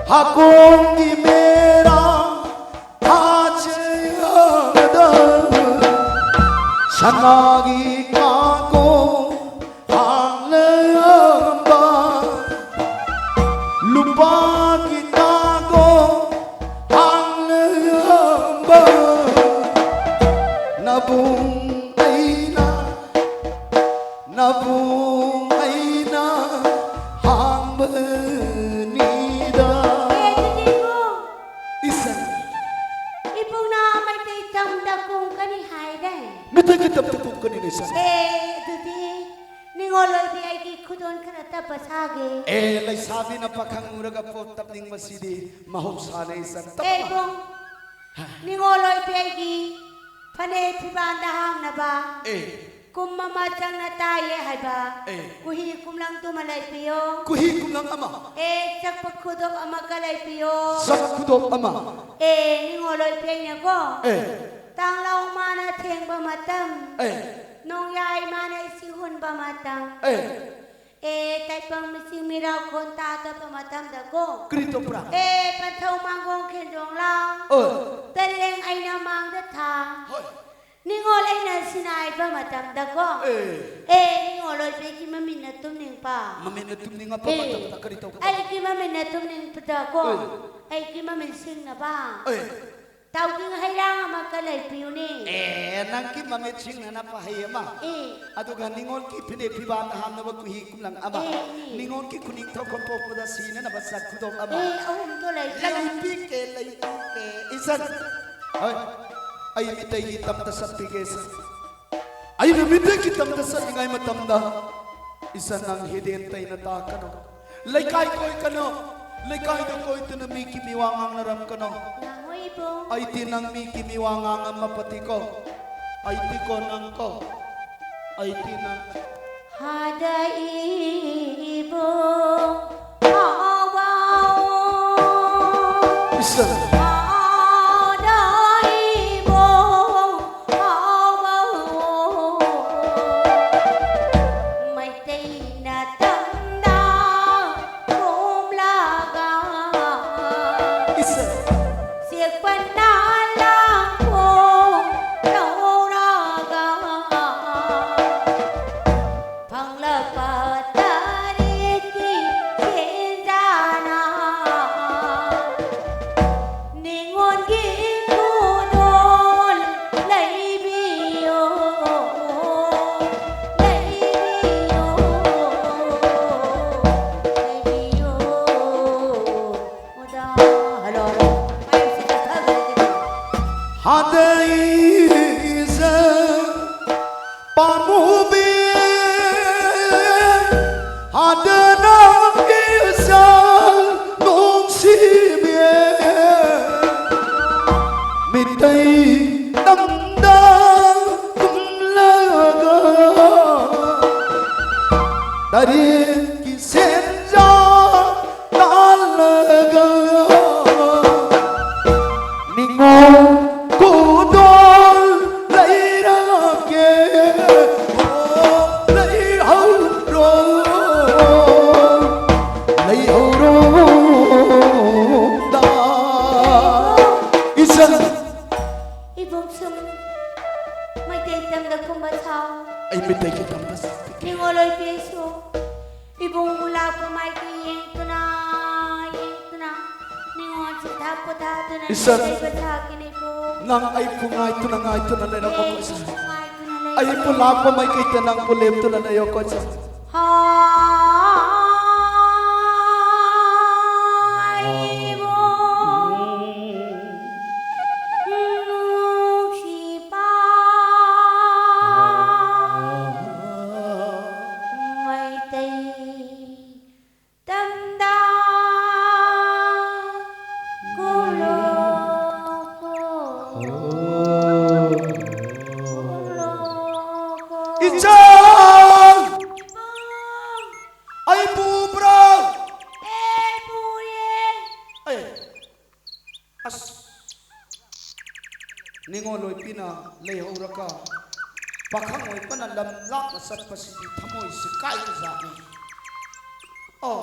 ꯍꯀꯣꯡꯒꯤ ꯃꯦꯔꯥ ꯊꯥꯖꯩ ꯍꯥꯗ, ꯁꯅꯥꯒꯤ ꯀꯥꯡꯄꯣꯛ ꯍꯥꯡꯂꯝꯕ, ꯂꯨꯄꯥꯒꯤ ꯀꯥꯡꯄꯣꯛ ꯍꯥꯡꯂꯝꯕ, ꯅꯕꯨꯡ ꯑꯩꯅ, ꯅꯕꯨꯡ ꯑꯩꯅ ꯍꯥꯡꯕꯅꯤꯗ꯫ ꯑꯦ, ꯑꯗꯨꯗꯤ ꯏꯕꯨꯡ, ꯏꯆꯟ꯫ ꯏꯕꯨꯡꯅ ꯃꯩꯇꯩ ꯇꯝꯗ ꯀꯨꯝꯒꯅꯤ ꯍꯥꯏꯔꯦ꯫ ꯃꯩꯇꯩꯒꯤ ꯇꯝꯗ ꯀꯨꯝꯒꯅꯤꯅꯦ, ꯏꯆꯟ꯫ ꯑꯦ, ꯑꯗꯨꯗꯤ ꯅꯤꯉꯣꯜ ꯑꯣꯏꯕꯤ ꯑꯩꯒꯤ ꯈꯨꯗꯣꯜ ꯈꯔ ꯇꯞꯄ ꯁꯥꯒꯦ꯫ ꯑꯦ, ꯂꯩꯁꯥꯕꯤꯅ ꯄꯥꯈꯪ ꯎꯔꯒ ꯄꯣꯠ ꯇꯞꯅꯤꯡꯕꯁꯤꯗꯤ ꯃꯍꯧꯁꯥꯅꯦ, ꯏꯆꯟ꯫ ꯇꯞꯄ ꯑꯦ, ꯃꯥ- ꯏꯕꯨꯡ, ꯅꯤꯉꯣꯜ ꯑꯣꯏꯕꯤ ꯑꯩꯒꯤ ꯐꯅꯦꯛ ꯐꯤꯕꯥꯟꯗ ꯍꯥꯞꯅꯕ ꯑꯦ꯫ ꯀꯨꯝ ꯑꯃ ꯆꯪꯅ ꯇꯥꯏꯌꯦ ꯍꯥꯏꯕ ꯑꯦ꯫ ꯀꯨꯍꯤ ꯀꯨꯝꯂꯪꯗꯨꯃ ꯂꯩꯕꯤꯌꯣ꯫ ꯀꯨꯍꯤ ꯀꯨꯝꯂꯪ ꯑꯃ꯫ ꯑꯦ, ꯆꯛꯄ ꯈꯨꯗꯣꯞ ꯑꯃꯒ ꯂꯩꯕꯤꯌꯣ꯫ ꯆꯛꯄ ꯈꯨꯗꯣꯞ ꯑꯃ꯫ ꯑꯦ, ꯅꯤꯉꯣꯜ ꯑꯣꯏꯕꯤ ꯑꯩꯅꯀꯣ꯫ ꯑꯦ꯫ ꯇꯥꯡꯂꯧ ꯃꯥꯅ ꯊꯦꯡꯕ ꯃꯇꯝ꯫ ꯑꯦ꯫ ꯅꯣꯡꯌꯥꯏ ꯃꯥꯅ ꯏꯁꯤꯡ ꯍꯨꯟꯕ ꯃꯇꯝ꯫ ꯑꯦ꯫ ꯑꯦ, ꯇꯥꯏꯄꯪ ꯃꯤꯆꯤꯡ ꯃꯤꯔꯥꯎ ꯈꯣꯟ ꯇꯥꯗꯕ ꯃꯇꯝꯗꯀꯣ꯫ ꯀꯔꯤ ꯇꯧꯕ꯭ꯔꯥ? ꯑꯦ, ꯄꯟꯊꯧ ꯃꯥꯡꯒꯣꯡ ꯈꯦꯟꯖꯣꯡ ꯂꯥꯎ꯫ ꯑꯣꯏ꯫ ꯇꯔꯦꯡ ꯑꯩꯅ ꯃꯥꯡꯗ ꯊꯥ꯫ ꯍꯣꯏ꯫ ꯅꯤꯉꯣꯜ ꯑꯩꯅ ꯁꯤꯟꯅꯥꯏꯕ ꯃꯇꯝꯗꯀꯣ꯫ ꯑꯦ꯫ ꯑꯦ, ꯅꯤꯉꯣꯜ ꯑꯣꯏꯕꯤꯒꯤ ꯃꯃꯤꯠꯅ ꯇꯨꯝꯅꯤꯡꯕ꯫ ꯃꯃꯤꯠꯅ ꯇꯨꯝꯅꯤꯡꯉꯛꯄ ꯑꯦ, ꯃꯇꯝꯗ ꯀꯔꯤ ꯇꯧꯕ? ꯑꯩꯒꯤ ꯃꯃꯤꯠꯅ ꯇꯨꯝꯅꯤꯡꯕꯗꯀꯣ꯫ ꯑꯦ꯫ ꯑꯩꯒꯤ ꯃꯃꯤꯠ ꯁꯤꯡꯅꯕ꯫ ꯑꯦ꯫ ꯇꯥꯎꯗꯤꯡ ꯍꯩꯔꯥꯡ ꯑꯃꯒ ꯂꯩꯕꯤꯌꯨꯅꯦ꯫ ꯑꯦ, ꯅꯪꯒꯤ ꯃꯃꯤꯠ ꯁꯤꯡꯅꯅꯕ ꯍꯩ ꯑꯃ꯫ ꯑꯦ꯫ ꯑꯗꯨꯒ ꯅꯤꯉꯣꯜꯒꯤ ꯐꯤꯅꯦꯛ ꯐꯤꯕꯥꯟꯗ ꯍꯥꯞꯅꯕ ꯀꯨꯍꯤ ꯀꯨꯝꯂꯪ ꯑꯃ꯫ ꯑꯦ, ꯑꯦ꯫ ꯅꯤꯉꯣꯜꯒꯤ ꯈꯨꯅꯤꯡ ꯊꯧꯈꯣꯟ ꯄꯣꯛꯄꯗ ꯁꯤꯅꯅꯕ ꯆꯥꯛ ꯈꯨꯗꯣꯞ ꯑꯃ꯫ ꯑꯦ, ꯑꯍꯨꯝꯗꯣ ꯂꯩꯕꯤꯌꯨ꯫ ꯂꯩꯕꯤꯒꯦ, ꯂꯩꯕꯤꯒꯦ꯫ ꯏꯆꯟ꯫ ꯍꯣꯏ꯫ ꯑꯩ ꯃꯤꯇꯩꯒꯤ ꯇꯝꯗ ꯆꯠꯄꯤꯒꯦ, ꯏꯆꯟ꯫ ꯑꯩꯅ ꯃꯤꯇꯩꯒꯤ ꯇꯝꯗ ꯆꯠꯂꯤꯉꯩ ꯃꯇꯝꯗ ꯏꯆꯟ ꯅꯪ ꯍꯤꯗꯦꯟ ꯇꯩꯅ ꯇꯥꯛꯀꯅꯨ꯫ ꯂꯩꯀꯥꯏ ꯀꯣꯏꯀꯅꯨ꯫ ꯂꯩꯀꯥꯏꯗ ꯀꯣꯏꯗꯨꯅ ꯃꯤꯒꯤ ꯃꯤꯋꯥ ꯉꯥꯡꯅꯔꯝꯒꯅꯨ꯫ ꯉꯥꯡꯉꯣꯏ ꯏꯕꯨꯡ꯫ ꯑꯩꯗꯤ ꯅꯪ ꯃꯤꯒꯤ ꯃꯤꯋꯥ ꯉꯥꯡꯉꯝꯃꯕꯗꯤꯀꯣ꯫ ꯑꯩꯗꯤꯀꯣ ꯅꯪꯀꯣ꯫ ꯑꯩꯗꯤ ꯅꯪ꯫ ꯍꯥꯗ ꯏꯕꯨꯡ꯫ ꯍꯥꯎꯕ꯫ ꯏꯁ꯫ ꯍꯥꯗ ꯏꯕꯨꯡ꯫ ꯃꯩꯇꯩꯅ ꯇꯝꯗ ꯀꯣꯝꯂꯒ ꯏꯁ꯫ ꯆꯦꯛꯄꯟꯅ ꯂꯥꯡꯐꯣꯡ ꯇꯧꯔꯒ ꯐꯪꯂꯕ ꯇꯔꯦꯠꯀꯤ ꯁꯦꯟꯖꯥꯅ ꯀꯔꯦꯟꯒꯤ ꯁꯦꯟꯖꯥ ꯇꯥꯜꯂꯒ ꯅꯤꯉꯣꯜ ꯈꯨꯗꯣꯜ ꯂꯩꯔꯛꯀꯦ꯫ ꯑꯣ, ꯂꯩꯍꯧꯔꯣ, ꯂꯩꯍꯧꯔꯣ ꯗꯥ ꯏꯆꯟ꯫ ꯏꯕꯨꯡ ꯁꯨꯝ ꯃꯩꯇꯩ ꯇꯝꯗ ꯀꯨꯝꯕ ꯊꯥꯎ꯫ ꯑꯩ ꯃꯩꯇꯩꯒꯤ ꯇꯝꯗ ꯆꯠꯀꯦ꯫ ꯅꯤꯉꯣꯜ ꯑꯣꯏꯕꯤꯁꯨ ꯏꯕꯨꯡꯕꯨ ꯂꯥꯛꯄ ꯃꯥꯏꯀꯩ ꯌꯦꯡꯗꯨꯅ, ꯌꯦꯡꯗꯨꯅ ꯅꯤꯉꯣꯜꯁꯦ ꯊꯥꯛꯄ ꯊꯥꯗꯨꯅ ꯏꯆꯟ, ꯂꯩꯕ ꯊꯥꯛꯀꯤꯅꯤꯀꯣ꯫ ꯅꯪ ꯑꯩꯕꯨ ꯉꯥꯏꯗꯨꯅ, ꯉꯥꯏꯗꯨꯅ ꯂꯩꯔꯝꯃꯣꯀꯣ ꯏꯆꯟ꯫ ꯉꯥꯏꯗꯨꯅ ꯂꯩ꯫ ꯑꯩꯕꯨ ꯂꯥꯛꯄ ꯃꯥꯏꯀꯩꯗ ꯅꯪꯕꯨ ꯂꯦꯞꯇꯨꯅ ꯂꯩꯌꯣꯀꯣ ꯏꯆꯟ꯫ ꯍꯥꯏ ꯏꯕꯨꯡ ꯅꯨꯡꯁꯤꯕ ꯃꯩꯇꯩ ꯇꯝꯗ ꯀꯨꯝꯂꯣꯀꯣ꯫ ꯏꯆꯟ! ꯏꯕꯨꯡ! ꯑꯩ ꯄꯨꯕ꯭ꯔꯣ? ꯑꯦ, ꯄꯨꯔꯦ꯫ ꯑꯦ, ꯑꯁ, ꯅꯤꯉꯣꯜ ꯑꯣꯏꯕꯤꯅ ꯂꯩꯍꯧꯔꯒ ꯄꯥꯈꯪ ꯑꯣꯏꯕꯅ ꯂꯝ ꯂꯥꯞꯅ ꯆꯠꯄꯁꯤꯗꯤ ꯊꯃꯣꯏꯁꯤ ꯀꯥꯏꯕꯖꯥꯠꯅꯤ꯫ ꯑꯣ,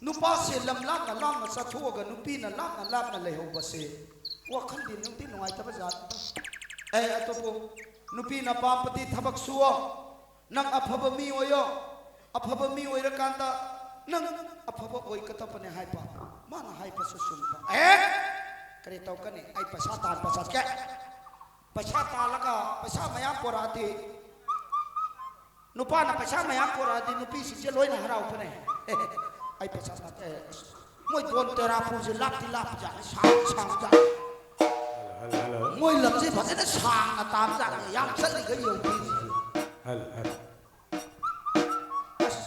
ꯅꯨꯄꯥꯁꯦ ꯂꯝ ꯂꯥꯞꯅ ꯂꯥꯞꯅ ꯆꯠꯊꯣꯛꯑꯒ ꯅꯨꯄꯤꯅ ꯂꯥꯞꯅ ꯂꯥꯞꯅ ꯂꯩꯍꯧꯕꯁꯦ ꯋꯥꯈꯜꯗꯤ ꯅꯨꯡꯗꯤ ꯅꯨꯡꯉꯥꯏꯇꯕ ꯖꯥꯠꯅꯤ꯫ ꯑꯦ, ꯑꯗꯨꯕꯨ ꯅꯨꯄꯤꯅ ꯄꯥꯝꯕꯗꯤ ꯊꯕꯛ ꯁꯨꯑꯣ, ꯅꯪ ꯑꯐꯕ ꯃꯤ ꯑꯣꯏꯌꯣ, ꯑꯐꯕ ꯃꯤ ꯑꯣꯏꯔꯀꯥꯟꯗ ꯅꯪ ꯑꯐꯕ ꯑꯣꯏꯒꯗꯕꯅꯦ ꯍꯥꯏꯕ ꯃꯥꯅ ꯍꯥꯏꯕꯁꯨ ꯆꯨꯝꯕ꯫ ꯑꯦ, ꯀꯔꯤ ꯇꯧꯒꯅꯤ? ꯑꯩ ꯄꯩꯁꯥ ꯇꯥꯟꯕ ꯆꯠꯀꯦ꯫ ꯄꯩꯁꯥ ꯇꯥꯜꯂꯒ ꯄꯩꯁꯥ ꯃꯌꯥꯝ ꯄꯨꯔꯛꯑꯗꯤ, ꯅꯨꯄꯥꯅ ꯄꯩꯁꯥ ꯃꯌꯥꯝ ꯄꯨꯔꯛꯑꯗꯤ ꯅꯨꯄꯤꯁꯤꯡꯁꯦ ꯂꯣꯏꯅ ꯍꯔꯥꯎꯕꯅꯦ꯫ ꯑꯩ ꯄꯩꯁꯥ ꯇꯥꯟ-, ꯑꯦ, ꯑꯁ, ꯃꯣꯏ ꯕꯣꯟ ꯇꯦꯔꯥꯄꯨꯔꯁꯦ ꯂꯥꯞꯇꯤ ꯂꯥꯞꯄꯖꯥꯠꯅꯤ, ꯁꯥꯡ ꯁꯥꯡꯖꯥꯠꯅꯤ꯫ Hello, hello, hello. ꯃꯣꯏ ꯂꯝꯁꯦ ꯐꯖꯅ ꯁꯥꯡꯅ ꯇꯥꯕꯖꯥꯠꯅꯤ, ꯌꯥꯝ ꯆꯠꯂꯤꯈꯩ ꯌꯧꯗꯦ꯫ Hello, hello. ꯑꯁ,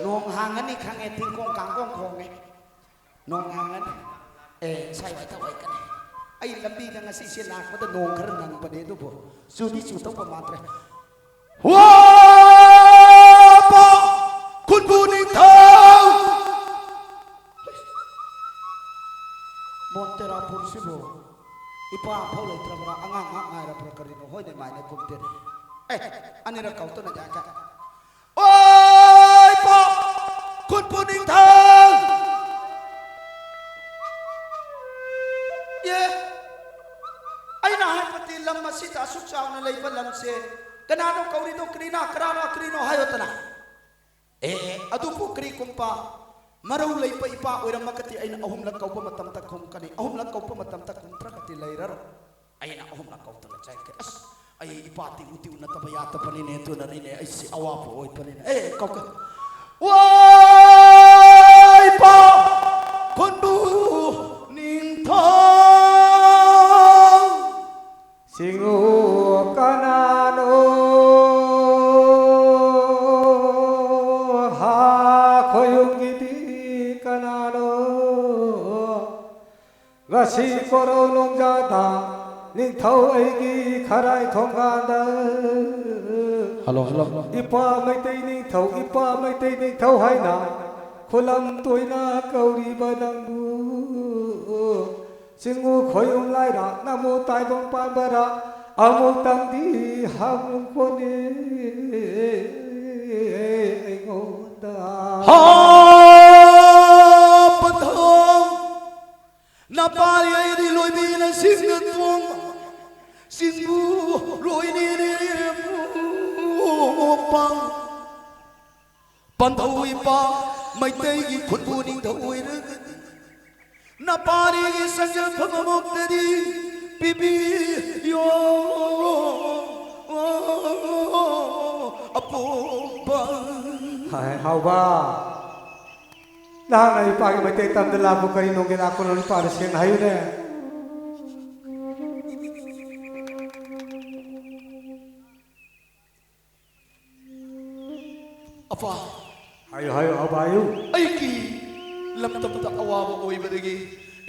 ꯅꯣꯡ ꯍꯥꯡꯉꯅꯤ ꯈꯪꯉꯦ, ꯇꯤꯡꯀꯣꯡ ꯀꯥꯡꯀꯣꯡ ꯈꯣꯡꯉꯦ꯫ ꯅꯣꯡ ꯍꯥꯡꯉꯅꯤ꯫ ꯑꯦ, ꯉꯁꯥꯏ ꯋꯥꯏ ꯊꯋꯥꯏ ꯀꯅꯤ꯫ ꯑꯩ ꯂꯝꯕꯤꯗ ꯉꯁꯤꯁꯦ ꯂꯥꯛꯄꯗ ꯅꯣꯡ ꯈꯔ ꯅꯪꯕꯅꯦ, ꯑꯗꯨꯕꯨ ꯆꯨꯗꯤ ꯆꯨꯗꯧꯕ ꯃꯥꯟꯗ꯭ꯔꯦ꯫ ꯋꯥꯕ ꯈꯨꯟꯕꯨ ꯅꯤꯡꯊꯧ! ꯃꯣꯟꯇꯦꯔꯥꯄꯨꯔꯁꯤꯕꯨ ꯏꯄꯥ ꯑꯐꯥꯎ ꯂꯩꯇ꯭ꯔꯕ꯭ꯔꯥ? ꯑꯉꯥꯡ ꯉꯥꯛ ꯉꯥꯏꯔꯕ꯭ꯔꯥ? ꯀꯔꯤꯅꯣ? ꯍꯣꯏꯅꯦ, ꯃꯥꯏꯅꯦ, ꯀꯨꯝꯗꯦꯅꯦ꯫ ꯑꯦ, ꯑꯅꯤꯔꯛ ꯀꯧꯇꯅ ꯌꯥꯏ ꯀꯥꯏ꯫ ꯑꯣꯏ ꯄꯣ ꯈꯨꯟꯕꯨ ꯅꯤꯡꯊꯧ! ꯑꯦ, ꯑꯩꯅ ꯍꯥꯏꯕꯗꯤ ꯂꯝ ꯑꯁꯤꯗ ꯑꯁꯨꯛ ꯆꯥꯎꯅ ꯂꯩꯕ ꯂꯝꯁꯦ ꯀꯅꯥꯅꯣ ꯀꯧꯔꯤꯗꯣ? ꯀꯔꯤꯅ ꯀꯅꯥꯅꯣ ꯀꯔꯤꯅꯣ ꯍꯥꯏꯌꯣꯗꯅ꯫ ꯑꯦ, ꯑꯗꯨꯕꯨ ꯀꯔꯤꯒꯨꯝꯕ ꯃꯔꯧ ꯂꯩꯕ ꯏꯄꯥ ꯑꯣꯏꯔꯝꯃꯒꯗꯤ ꯑꯩꯅ ꯑꯍꯨꯝꯂꯛ ꯀꯧꯕ ꯃꯇꯝꯗ ꯈꯨꯝꯒꯅꯤ, ꯑꯍꯨꯝꯂꯛ ꯀꯧꯕ ꯃꯇꯝꯗ ꯈꯨꯝꯗ꯭ꯔꯒꯗꯤ ꯂꯩꯔꯔꯣꯏ꯫ ꯑꯩꯅ ꯑꯍꯨꯝꯂꯛ ꯀꯧꯗꯅ ꯆꯠꯀꯦ꯫ ꯑꯁ, ꯑꯩ ꯏꯄꯥ ꯇꯤꯎ ꯇꯤꯎ ꯅꯠꯇꯕ ꯌꯥꯗꯕꯅꯤꯅꯦ, ꯑꯗꯨꯅꯅꯤꯅꯦ ꯑꯩꯁꯤ ꯑꯋꯥꯕ ꯑꯣꯏꯕꯅꯤꯅꯦ꯫ ꯑꯦ, ꯀꯧꯒꯦ꯫ ꯋꯥꯏ ꯄꯥ ꯈꯨꯟꯕꯨ ꯅꯤꯡꯊꯧ! ꯁꯤꯡꯉꯨ ꯀꯅꯥꯅꯣ? ꯍꯥ ꯈꯣꯌꯨꯝꯒꯤꯗꯤ ꯀꯅꯥꯅꯣ? ꯉꯁꯤ ꯀꯣꯔꯧ ꯅꯣꯡꯖꯥꯗ ꯅꯤꯡꯊꯧ ꯑꯩꯒꯤ ꯈꯔꯥꯏ ꯊꯣꯡꯒꯥꯟꯗ ꯍꯜꯂꯣ, ꯍꯜꯂꯣ꯫ ꯏꯄꯥ ꯃꯩꯇꯩ ꯅꯤꯡꯊꯧ, ꯏꯄꯥ ꯃꯩꯇꯩ ꯅꯤꯡꯊꯧ ꯍꯥꯏꯅ ꯈꯨꯂꯝ ꯇꯣꯏꯅ ꯀꯧꯔꯤꯕ ꯅꯪꯕꯨ ꯆꯤꯡꯉꯨ ꯈꯣꯌꯨꯝ ꯂꯥꯏꯔ ꯅꯃꯣ ꯇꯥꯏꯕꯪ ꯄꯥꯟꯕꯔ ꯑꯃꯨꯛꯇꯪꯗꯤ ꯍꯪꯉꯨꯀꯣꯅꯦ ꯑꯩꯉꯣꯟꯗ꯫ ꯍꯥ ꯄꯟꯊꯧ! ꯅꯄꯥꯔꯤ ꯑꯩꯗꯤ ꯂꯣꯏꯕꯤꯅ ꯁꯤꯡꯅ ꯇꯣꯡꯕ ꯁꯤꯡꯕꯨ ꯂꯣꯏꯅꯤꯅꯦ ꯄꯥꯡ꯫ ꯄꯟꯊꯧ ꯏꯄꯥ ꯃꯩꯇꯩꯒꯤ ꯈꯨꯟꯕꯨ ꯅꯤꯡꯊꯧ ꯑꯣꯏꯔꯒꯗꯤ ꯅꯄꯥꯔꯤꯒꯤ ꯁꯪꯖꯐꯝ ꯑꯃꯨꯛꯇꯗꯤ ꯄꯤꯕꯤꯌꯣ ꯑꯄꯣꯛꯄ꯫ ꯍꯥꯏ ꯍꯥꯎꯕ, ꯅꯍꯥꯛꯅ ꯏꯄꯥꯒꯤ ꯃꯩꯇꯩ ꯇꯝꯗ ꯂꯥꯛꯄ ꯀꯔꯤ ꯅꯣꯡꯒꯤ ꯂꯥꯛꯄꯅꯣ? ꯏꯄꯥꯗ ꯁꯦꯡꯅ ꯍꯥꯏꯌꯨꯅꯦ꯫ ꯑꯄꯥ, ꯍꯥꯏꯌꯨ, ꯍꯥꯏꯌꯨ, ꯍꯥꯎꯕ, ꯍꯥꯏꯌꯨ꯫ ꯑꯩꯒꯤ ꯂꯝꯗꯝꯗ ꯑꯋꯥꯕ ꯑꯣꯏꯕꯗꯒꯤ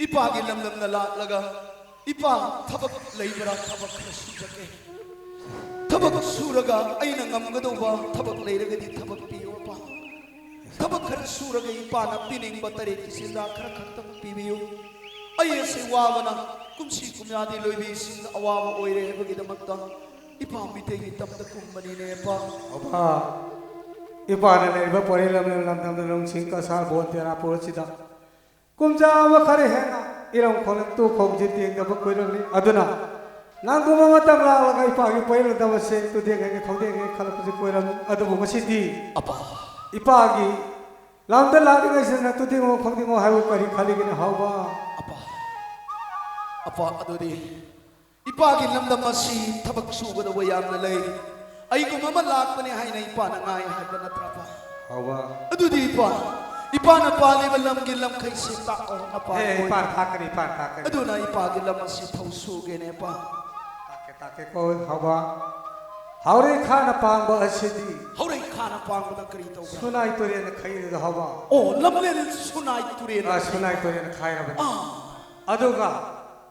ꯏꯄꯥꯒꯤ ꯂꯝꯗꯝꯗ ꯂꯥꯛꯂꯒ, ꯏꯄꯥ, ꯊꯕꯛ ꯂꯩꯕ꯭ꯔꯥ? ꯊꯕꯛ ꯈꯔ ꯁꯨꯖꯒꯦ꯫ ꯊꯕꯛ ꯁꯨꯔꯒ ꯑꯩꯅ ꯉꯝꯒꯗꯧꯕ ꯊꯕꯛ ꯂꯩꯔꯒꯗꯤ ꯊꯕꯛ ꯄꯤꯌꯨ, ꯑꯄꯥ꯫ ꯊꯕꯛ ꯈꯔ ꯁꯨꯔꯒ ꯏꯄꯥꯅ ꯄꯤꯅꯤꯡꯕ ꯇꯔꯦꯠꯀꯤ ꯆꯤꯟꯖꯥꯛ ꯈꯔ ꯈꯛꯇꯪ ꯄꯤꯕꯤꯌꯨ꯫ ꯑꯩ ꯑꯁꯤ ꯋꯥꯕꯅ ꯀꯨꯝꯁꯤ ꯀꯨꯝꯌꯥꯗꯤ ꯂꯣꯏꯕꯤꯁꯤꯡꯗ ꯑꯋꯥꯕ ꯑꯣꯏꯔꯦ ꯍꯥꯏꯕꯒꯤꯗꯃꯛꯇ ꯏꯄꯥ ꯃꯤꯇꯩꯒꯤ ꯇꯝꯗ ꯀꯨꯝꯕꯅꯤꯅꯦ, ꯑꯄꯥ꯫ ꯑꯄꯥ, ꯏꯄꯥꯅ ꯂꯩꯔꯤꯕ ꯄꯣꯔꯩ ꯂꯝꯂꯦꯟ ꯂꯝꯗꯝꯗ ꯅꯨꯡꯁꯤꯡ ꯀꯁꯥꯔ ꯕꯣꯟ ꯇꯦꯔꯥ ꯄꯨꯔꯁꯤꯗ ꯀꯨꯝꯖꯥ ꯑꯃ ꯈꯔ ꯍꯦꯟꯅ ꯏꯔꯝ ꯈꯣꯂꯝ ꯇꯨ ꯈꯣꯡꯁꯤ ꯇꯦꯡꯗꯕ ꯀꯨꯏꯔꯛꯂꯤ꯫ ꯑꯗꯨꯅ ꯅꯪꯒꯨꯝꯕ ꯃꯇꯝ ꯂꯥꯛꯂꯒ ꯏꯄꯥꯒꯤ ꯄꯣꯌꯦꯜ ꯂꯝꯗꯝ ꯑꯁꯦ ꯇꯨꯗꯦꯡꯉꯩꯒ ꯈꯧꯗꯦꯡꯉꯩ ꯈꯜꯂꯛꯄꯁꯦ ꯀꯨꯏꯔꯝꯃꯤ꯫ ꯑꯗꯨꯕꯨ ꯉꯁꯤꯗꯤ ꯑꯄꯥ, ꯏꯄꯥꯒꯤ ꯂꯝꯗ ꯂꯥꯛꯂꯤꯉꯩꯁꯤꯗ ꯅꯪ ꯇꯨꯗꯦꯡꯉꯣ ꯈꯧꯗꯦꯡꯉꯣ ꯍꯥꯏꯕ ꯀꯔꯤ ꯈꯜꯂꯤꯒꯦꯅꯦ ꯍꯥꯎꯕ? ꯑꯄꯥ, ꯑꯄꯥ, ꯑꯗꯨꯗꯤ ꯏꯄꯥꯒꯤ ꯂꯝꯗꯝ ꯑꯁꯤ ꯊꯕꯛ ꯁꯨꯒꯗꯧꯕ ꯌꯥꯝꯅ ꯂꯩ꯫ ꯑꯩꯒꯨꯝꯕ ꯑꯃ ꯂꯥꯛꯄꯅꯦ ꯍꯥꯏꯅ ꯏꯄꯥꯅ ꯉꯥꯏ ꯍꯥꯏꯕ ꯅꯠꯇ꯭ꯔꯕ? ꯍꯥꯎꯕ꯫ ꯑꯗꯨꯗꯤ ꯏꯄꯥ, ꯏꯄꯥꯅ ꯄꯥꯜꯂꯤꯕ ꯂꯝꯒꯤ ꯂꯝꯈꯩꯁꯤ ꯇꯥꯛꯑꯣ, ꯅꯄꯥ ꯑꯦ, ꯍꯣꯏ꯫ ꯏꯄꯥꯅ ꯇꯥꯛꯀꯅꯤ, ꯏꯄꯥꯅ ꯇꯥꯛꯀꯅꯤ꯫ ꯑꯗꯨꯅ ꯏꯄꯥꯒꯤ ꯂꯝ ꯑꯁꯤ ꯊꯧ ꯁꯨꯒꯦꯅꯦ, ꯏꯄꯥ꯫ ꯇꯥꯛꯀꯦ, ꯇꯥꯛꯀꯦ ꯀꯣ, ꯍꯥꯎꯕ꯫ ꯍꯥꯎꯔꯩ ꯈꯥꯅ ꯄꯥꯡꯕ ꯑꯁꯤꯗꯤ ꯍꯥꯎꯔꯩ ꯈꯥꯅ ꯄꯥꯡꯕꯗ ꯀꯔꯤ ꯇꯧꯕ꯭ꯔꯥ? ꯁꯨꯅꯥꯏ ꯇꯨꯔꯦꯟꯅ ꯈꯩꯔꯒ ꯍꯥꯎꯕ꯫ ꯑꯣ, ꯂꯝꯂꯦꯟ ꯁꯨꯅꯥꯏ ꯇꯨꯔꯦꯟꯅ ꯑꯥ, ꯈꯩꯕ꯫ ꯁꯨꯅꯥꯏ ꯇꯨꯔꯦꯟꯅ ꯈꯥꯏꯔꯕꯅꯤ꯫ ꯑꯥ꯫ ꯑꯗꯨꯒ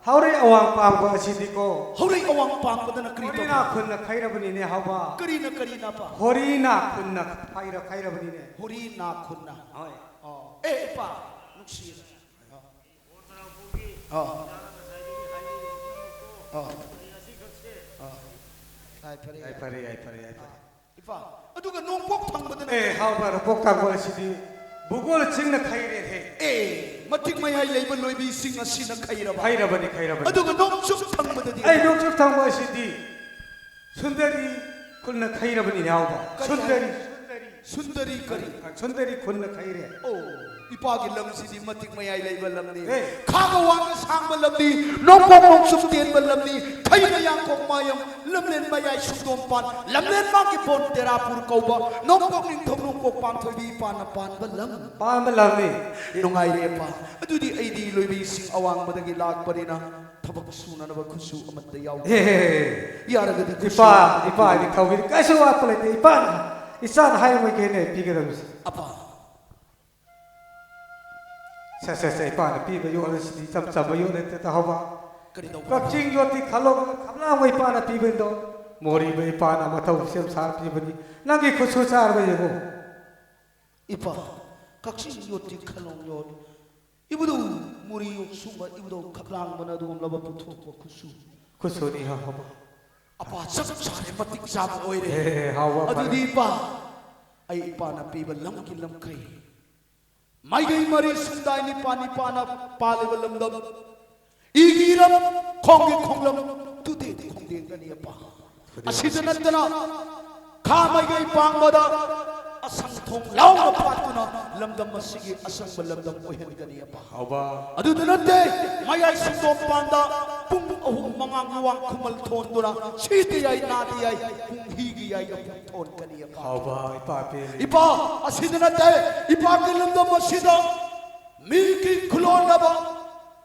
ꯍꯥꯎꯔꯩ ꯑꯋꯥꯡ ꯄꯥꯡꯕ ꯑꯁꯤꯗꯤꯀꯣ ꯍꯥꯎꯔꯩ ꯑꯋꯥꯡ ꯄꯥꯡꯕꯗꯅ ꯀꯔꯤ ꯍꯣꯔꯤꯅꯥ ꯇꯧꯕ? ꯈꯨꯟꯅ ꯈꯩꯔꯕꯅꯤꯅꯦ ꯍꯥꯎꯕ꯫ ꯀꯔꯤꯅ ꯀꯔꯤꯅꯕ? ꯍꯣꯔꯤꯅꯥ ꯈꯨꯟꯅ ꯈꯩꯔ ꯈꯩꯔꯕꯅꯤꯅꯦ꯫ ꯍꯣꯔꯤꯅꯥ ꯈꯨꯟꯅ꯫ ꯍꯣꯏ꯫ ꯑꯣ꯫ ꯑꯦ, ꯏꯄꯥ, ꯅꯨꯡꯁꯤꯔꯦ꯫ ꯑꯣ꯫ ꯑꯣ꯫ ꯑꯣ꯫ ꯌꯥꯏ ꯐꯔꯦ, ꯌꯥꯏ ꯐꯔꯦ, ꯌꯥꯏ ꯐꯔꯦ꯫ ꯏꯄꯥ, ꯑꯗꯨꯒ ꯅꯣꯡꯄꯣꯛ ꯊꯪꯕꯗꯅ ꯑꯦ, ꯍꯥꯎꯕ, ꯅꯣꯡꯄꯣꯛ ꯊꯪꯕ ꯑꯁꯤꯗꯤ ꯚꯨꯒꯣꯜ ꯆꯤꯡꯅ ꯈꯩꯔꯦꯍꯦ꯫ ꯑꯦ, ꯃꯇꯤꯛ ꯃꯌꯥꯏ ꯂꯩꯕ ꯂꯣꯏꯕꯤꯁꯤꯡ ꯑꯁꯤꯅ ꯈꯩꯔꯕ꯫ ꯈꯩꯔꯕꯅꯤ, ꯈꯩꯔꯕꯅꯤ꯫ ꯑꯗꯨꯒ ꯅꯣꯡꯆꯨꯞ ꯊꯪꯕꯗꯗꯤ ꯑꯩ ꯅꯣꯡꯆꯨꯞ ꯊꯪꯕ ꯑꯁꯤꯗꯤ ꯁꯨꯟꯗꯔꯤ ꯈꯨꯟꯅ ꯈꯩꯔꯕꯅꯤꯅꯦ, ꯍꯥꯎꯕ꯫ ꯀꯔꯤ ꯁꯨꯟꯗꯔꯤ꯫ ꯍꯥꯏ? ꯁꯨꯟꯗꯔꯤ ꯀꯔꯤ? ꯁꯨꯟꯗꯔꯤ ꯈꯨꯟꯅ ꯈꯩꯔꯦ꯫ ꯑꯣ, ꯏꯄꯥꯒꯤ ꯂꯝꯁꯤꯗꯤ ꯃꯇꯤꯛ ꯃꯌꯥꯏ ꯂꯩꯕ ꯂꯝꯅꯤ꯫ ꯑꯦ꯫ ꯈꯥꯒ ꯋꯥꯡꯒ ꯁꯥꯡꯕ ꯂꯝꯅꯤ, ꯅꯣꯡꯄꯣꯛ ꯅꯣꯡꯆꯨꯞ ꯇꯦꯟꯕ ꯂꯝꯅꯤ, ꯊꯩꯅ ꯌꯥꯡꯀꯣꯛ ꯃꯥꯌꯝ, ꯂꯝꯂꯦꯟ ꯃꯌꯥꯏ ꯁꯨꯡꯗꯣꯝꯄꯥꯟ, ꯂꯝꯂꯦꯟ ꯃꯥꯒꯤ ꯕꯣꯟ ꯇꯦꯔꯥꯄꯨꯔ ꯀꯧꯕ ꯅꯣꯡꯄꯣꯛ ꯅꯤꯡꯊꯧ ꯅꯣꯡꯄꯣꯛ ꯄꯥꯟꯊꯣꯏꯕꯤ ꯏꯄꯥꯅ ꯄꯥꯟꯕ ꯂꯝ꯫ ꯄꯥꯟꯕ ꯂꯝꯅꯤ꯫ ꯅꯨꯡꯉꯥꯏꯔꯦ ꯏꯄꯥ꯫ ꯑꯗꯨꯗꯤ ꯑꯩꯗꯤ ꯂꯣꯏꯕꯤꯁꯤꯡ ꯑꯋꯥꯡꯕꯗꯒꯤ ꯂꯥꯛꯄꯅꯤꯅ ꯊꯕꯛ ꯁꯨꯅꯅꯕ ꯈꯨꯠꯁꯨ ꯑꯃꯠꯇ ꯌꯥꯎꯗꯦ꯫ ꯍꯦ, ꯍꯦ, ꯍꯦ꯫ ꯌꯥꯔꯒꯗꯤ ꯈꯨꯠꯁꯨ ꯏꯄꯥ, ꯑꯃꯠꯇ ꯏꯄꯥ, ꯄꯤꯕꯤꯌꯨ꯫ ꯅꯤꯡꯊꯧꯒꯤꯗꯤ ꯀꯩꯁꯨ ꯋꯥꯠꯄ ꯂꯩꯇꯦ꯫ ꯏꯄꯥꯅ, ꯏꯆꯥꯅ ꯍꯥꯏꯔꯤꯕ ꯃꯈꯩꯅꯦ ꯄꯤꯒꯗꯕꯁꯦ꯫ ꯑꯄꯥ꯫ ꯁꯦ, ꯁꯦ, ꯁꯦ, ꯏꯄꯥꯅ ꯄꯤꯕ ꯌꯣꯠ ꯑꯁꯤꯗꯤ ꯏꯆꯝ ꯆꯝꯕ ꯌꯣꯠ ꯅꯠꯇꯦ, ꯇꯥꯍꯧꯕ꯫ ꯀꯔꯤ ꯇꯧꯕ? ꯀꯛꯆꯤꯡ ꯌꯣꯠꯇꯤ ꯈꯜꯂꯣ, ꯈꯝꯂꯥꯡꯕ ꯏꯄꯥꯅ ꯄꯤꯕꯗꯣ꯫ ꯃꯣꯔꯤꯕ ꯏꯄꯥꯅ ꯃꯊꯧ ꯁꯦꯝ ꯁꯥꯔꯛꯂꯤꯕꯅꯤ꯫ ꯅꯪꯒꯤ ꯈꯨꯠꯁꯨ ꯆꯥꯔꯕ ꯌꯦꯡꯉꯨ꯫ ꯏꯄꯥ, ꯀꯛꯆꯤꯡ ꯌꯣꯠꯇꯤ ꯈꯂꯣꯡ ꯌꯣꯠ꯫ ꯏꯕꯨꯙꯧ ꯃꯣꯔꯤ ꯌꯣꯛ ꯁꯨꯡꯕ ꯏꯕꯨꯙꯧ ꯈꯛꯂꯥꯡꯕꯅ ꯑꯗꯨꯒꯨꯝꯂꯕ ꯄꯨꯊꯣꯛꯄ ꯈꯨꯠꯁꯨ꯫ ꯈꯨꯠꯁꯨꯅꯤ ꯍꯥꯎꯕ꯫ ꯑꯄꯥ ꯆꯞ ꯆꯥꯔꯦ, ꯃꯇꯤꯛ ꯆꯥꯕ ꯑꯣꯏꯔꯦ꯫ ꯑꯦ, ꯍꯥꯎꯕ ꯐꯔꯦ꯫ ꯑꯗꯨꯗꯤ ꯏꯄꯥ, ꯑꯩ ꯏꯄꯥꯅ ꯄꯤꯕ ꯂꯝꯒꯤ ꯂꯝꯈꯩ ꯃꯥꯏꯀꯩ ꯃꯔꯤ ꯁꯨꯝꯗꯥꯏ ꯅꯤꯄꯥ ꯅꯤꯄꯥꯅ ꯄꯥꯜꯂꯤꯕ ꯂꯝꯗꯝ, ꯏꯒꯤ ꯏꯔꯝ, ꯈꯣꯡꯒꯤ ꯈꯣꯡꯂꯝ, ꯇꯨꯗꯦ ꯈꯣꯡꯗꯦꯡꯒꯅꯤ ꯑꯄꯥ꯫ ꯑꯁꯤꯗ ꯅꯠꯇꯅ ꯈꯥ ꯃꯥꯏꯀꯩ ꯄꯥꯡꯕꯗ ꯑꯁꯪ ꯊꯣꯡ ꯂꯥꯎꯅ ꯄꯥꯠꯇꯨꯅ ꯂꯝꯗꯝ ꯑꯁꯤꯒꯤ ꯑꯁꯪꯕ ꯂꯝꯗꯝ ꯑꯣꯏꯍꯟꯒꯅꯤ ꯑꯄꯥ꯫ ꯍꯥꯎꯕ꯫ ꯑꯗꯨꯗ ꯅꯠꯇꯦ, ꯃꯌꯥꯏ ꯁꯤꯡꯗꯣꯝ ꯄꯥꯟꯗ ꯄꯨꯡ ꯑꯍꯨꯝ ꯃꯉꯥꯒꯤ ꯋꯥꯡ ꯈꯨꯃꯜ ꯊꯣꯟꯗꯨꯅ ꯁꯤꯗ ꯌꯥꯏ, ꯅꯥꯗ ꯌꯥꯏ, ꯄꯨꯡ ꯍꯤꯒꯤ ꯌꯥꯏ, ꯄꯨꯡ ꯊꯣꯟꯒꯅꯤ ꯑꯄꯥ꯫ ꯍꯥꯎꯕ ꯏꯄꯥ ꯄꯦꯜꯂꯤ꯫ ꯏꯄꯥ, ꯑꯁꯤꯗ ꯅꯠꯇꯦ, ꯏꯄꯥꯒꯤ ꯂꯝꯗꯝ ꯑꯁꯤꯗ ꯃꯤꯒꯤ ꯈꯨꯂꯣꯟꯅꯕ,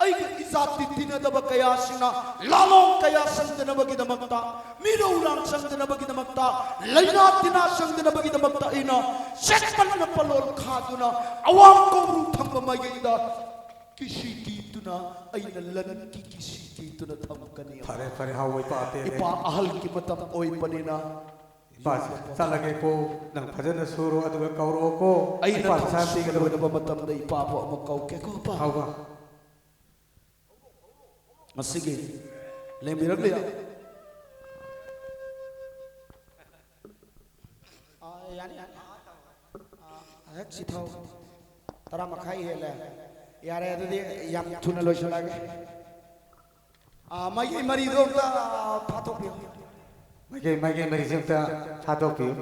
ꯑꯩꯒꯤ ꯏꯖꯥꯇꯤ ꯇꯤꯟꯅꯗꯕ ꯀꯌꯥꯁꯤꯡꯅ ꯂꯥꯂꯣꯡ ꯀꯌꯥ ꯆꯪꯗꯅꯕꯒꯤꯗꯃꯛꯇ, ꯃꯤꯔꯧꯔꯥꯡ ꯆꯪꯗꯅꯕꯒꯤꯗꯃꯛꯇ, ꯂꯩꯅꯥ ꯇꯤꯟꯅꯥ ꯆꯪꯗꯅꯕꯒꯤꯗꯃꯛꯇ ꯑꯩꯅ ꯆꯦꯛꯄꯟꯅ ꯄꯂꯣꯜ ꯈꯥꯗꯨꯅ ꯑꯋꯥꯡ ꯀꯧꯕ꯭ꯔꯨ ꯊꯪꯕ ꯃꯥꯏꯀꯩꯗ ꯀꯤꯁꯤ ꯀꯤꯗꯨꯅ, ꯑꯩꯅ ꯂꯟꯒꯤ ꯀꯤꯁꯤ ꯀꯤꯗꯨꯅ ꯊꯝꯒꯅꯤ꯫ ꯐꯔꯦ ꯐꯔꯦ ꯍꯥꯎꯕ ꯏꯄꯥ ꯄꯦꯜꯂꯤ꯫ ꯏꯄꯥ, ꯑꯍꯜꯒꯤ ꯃꯇꯝ ꯑꯣꯏꯕꯅꯤꯅ ꯏꯄꯥ ꯆꯠꯂꯒꯦꯀꯣ꯫ ꯅꯪ ꯐꯖꯅ ꯁꯨꯔꯣ, ꯑꯗꯨꯒ ꯀꯧꯔꯛꯑꯣꯀꯣ꯫ ꯑꯩꯅ ꯏꯄꯥ ꯊꯧ ꯄꯩꯁꯥ ꯁꯨꯕ ꯄꯤꯒꯗꯕ꯫ ꯂꯣꯏꯔꯕ ꯃꯇꯝꯗ ꯏꯄꯥꯕꯨ ꯑꯃꯨꯛ ꯀꯧꯒꯦꯀꯣ ꯏꯄꯥ꯫ ꯍꯥꯎꯕ꯫ ꯉꯁꯤꯒꯤ ꯂꯦꯝꯕꯤꯔꯛꯂꯤ꯫ ꯑꯥ, ꯌꯥꯅꯤ, ꯌꯥꯅꯤ꯫ ꯑꯥ, ꯍꯦꯛ ꯆꯤꯊꯧ꯫ ꯇꯔꯥ ꯃꯈꯥꯏ ꯍꯦꯜꯂꯦ꯫ ꯌꯥꯔꯦ, ꯑꯗꯨꯗꯤ ꯌꯥꯝ ꯊꯨꯅ ꯂꯣꯏꯁꯤꯜꯂꯛꯑꯒꯦ꯫ ꯑꯥ, ꯃꯥꯏꯀꯩ ꯃꯔꯤꯗꯣ ꯑꯝꯇ ꯐꯥꯊꯣꯛꯄꯤꯌꯨ꯫ ꯃꯥꯏꯀꯩ, ꯃꯥꯏꯀꯩ ꯃꯔꯤꯁꯦ ꯑꯝꯇ ꯐꯥꯊꯣꯛꯄꯤꯌꯨ꯫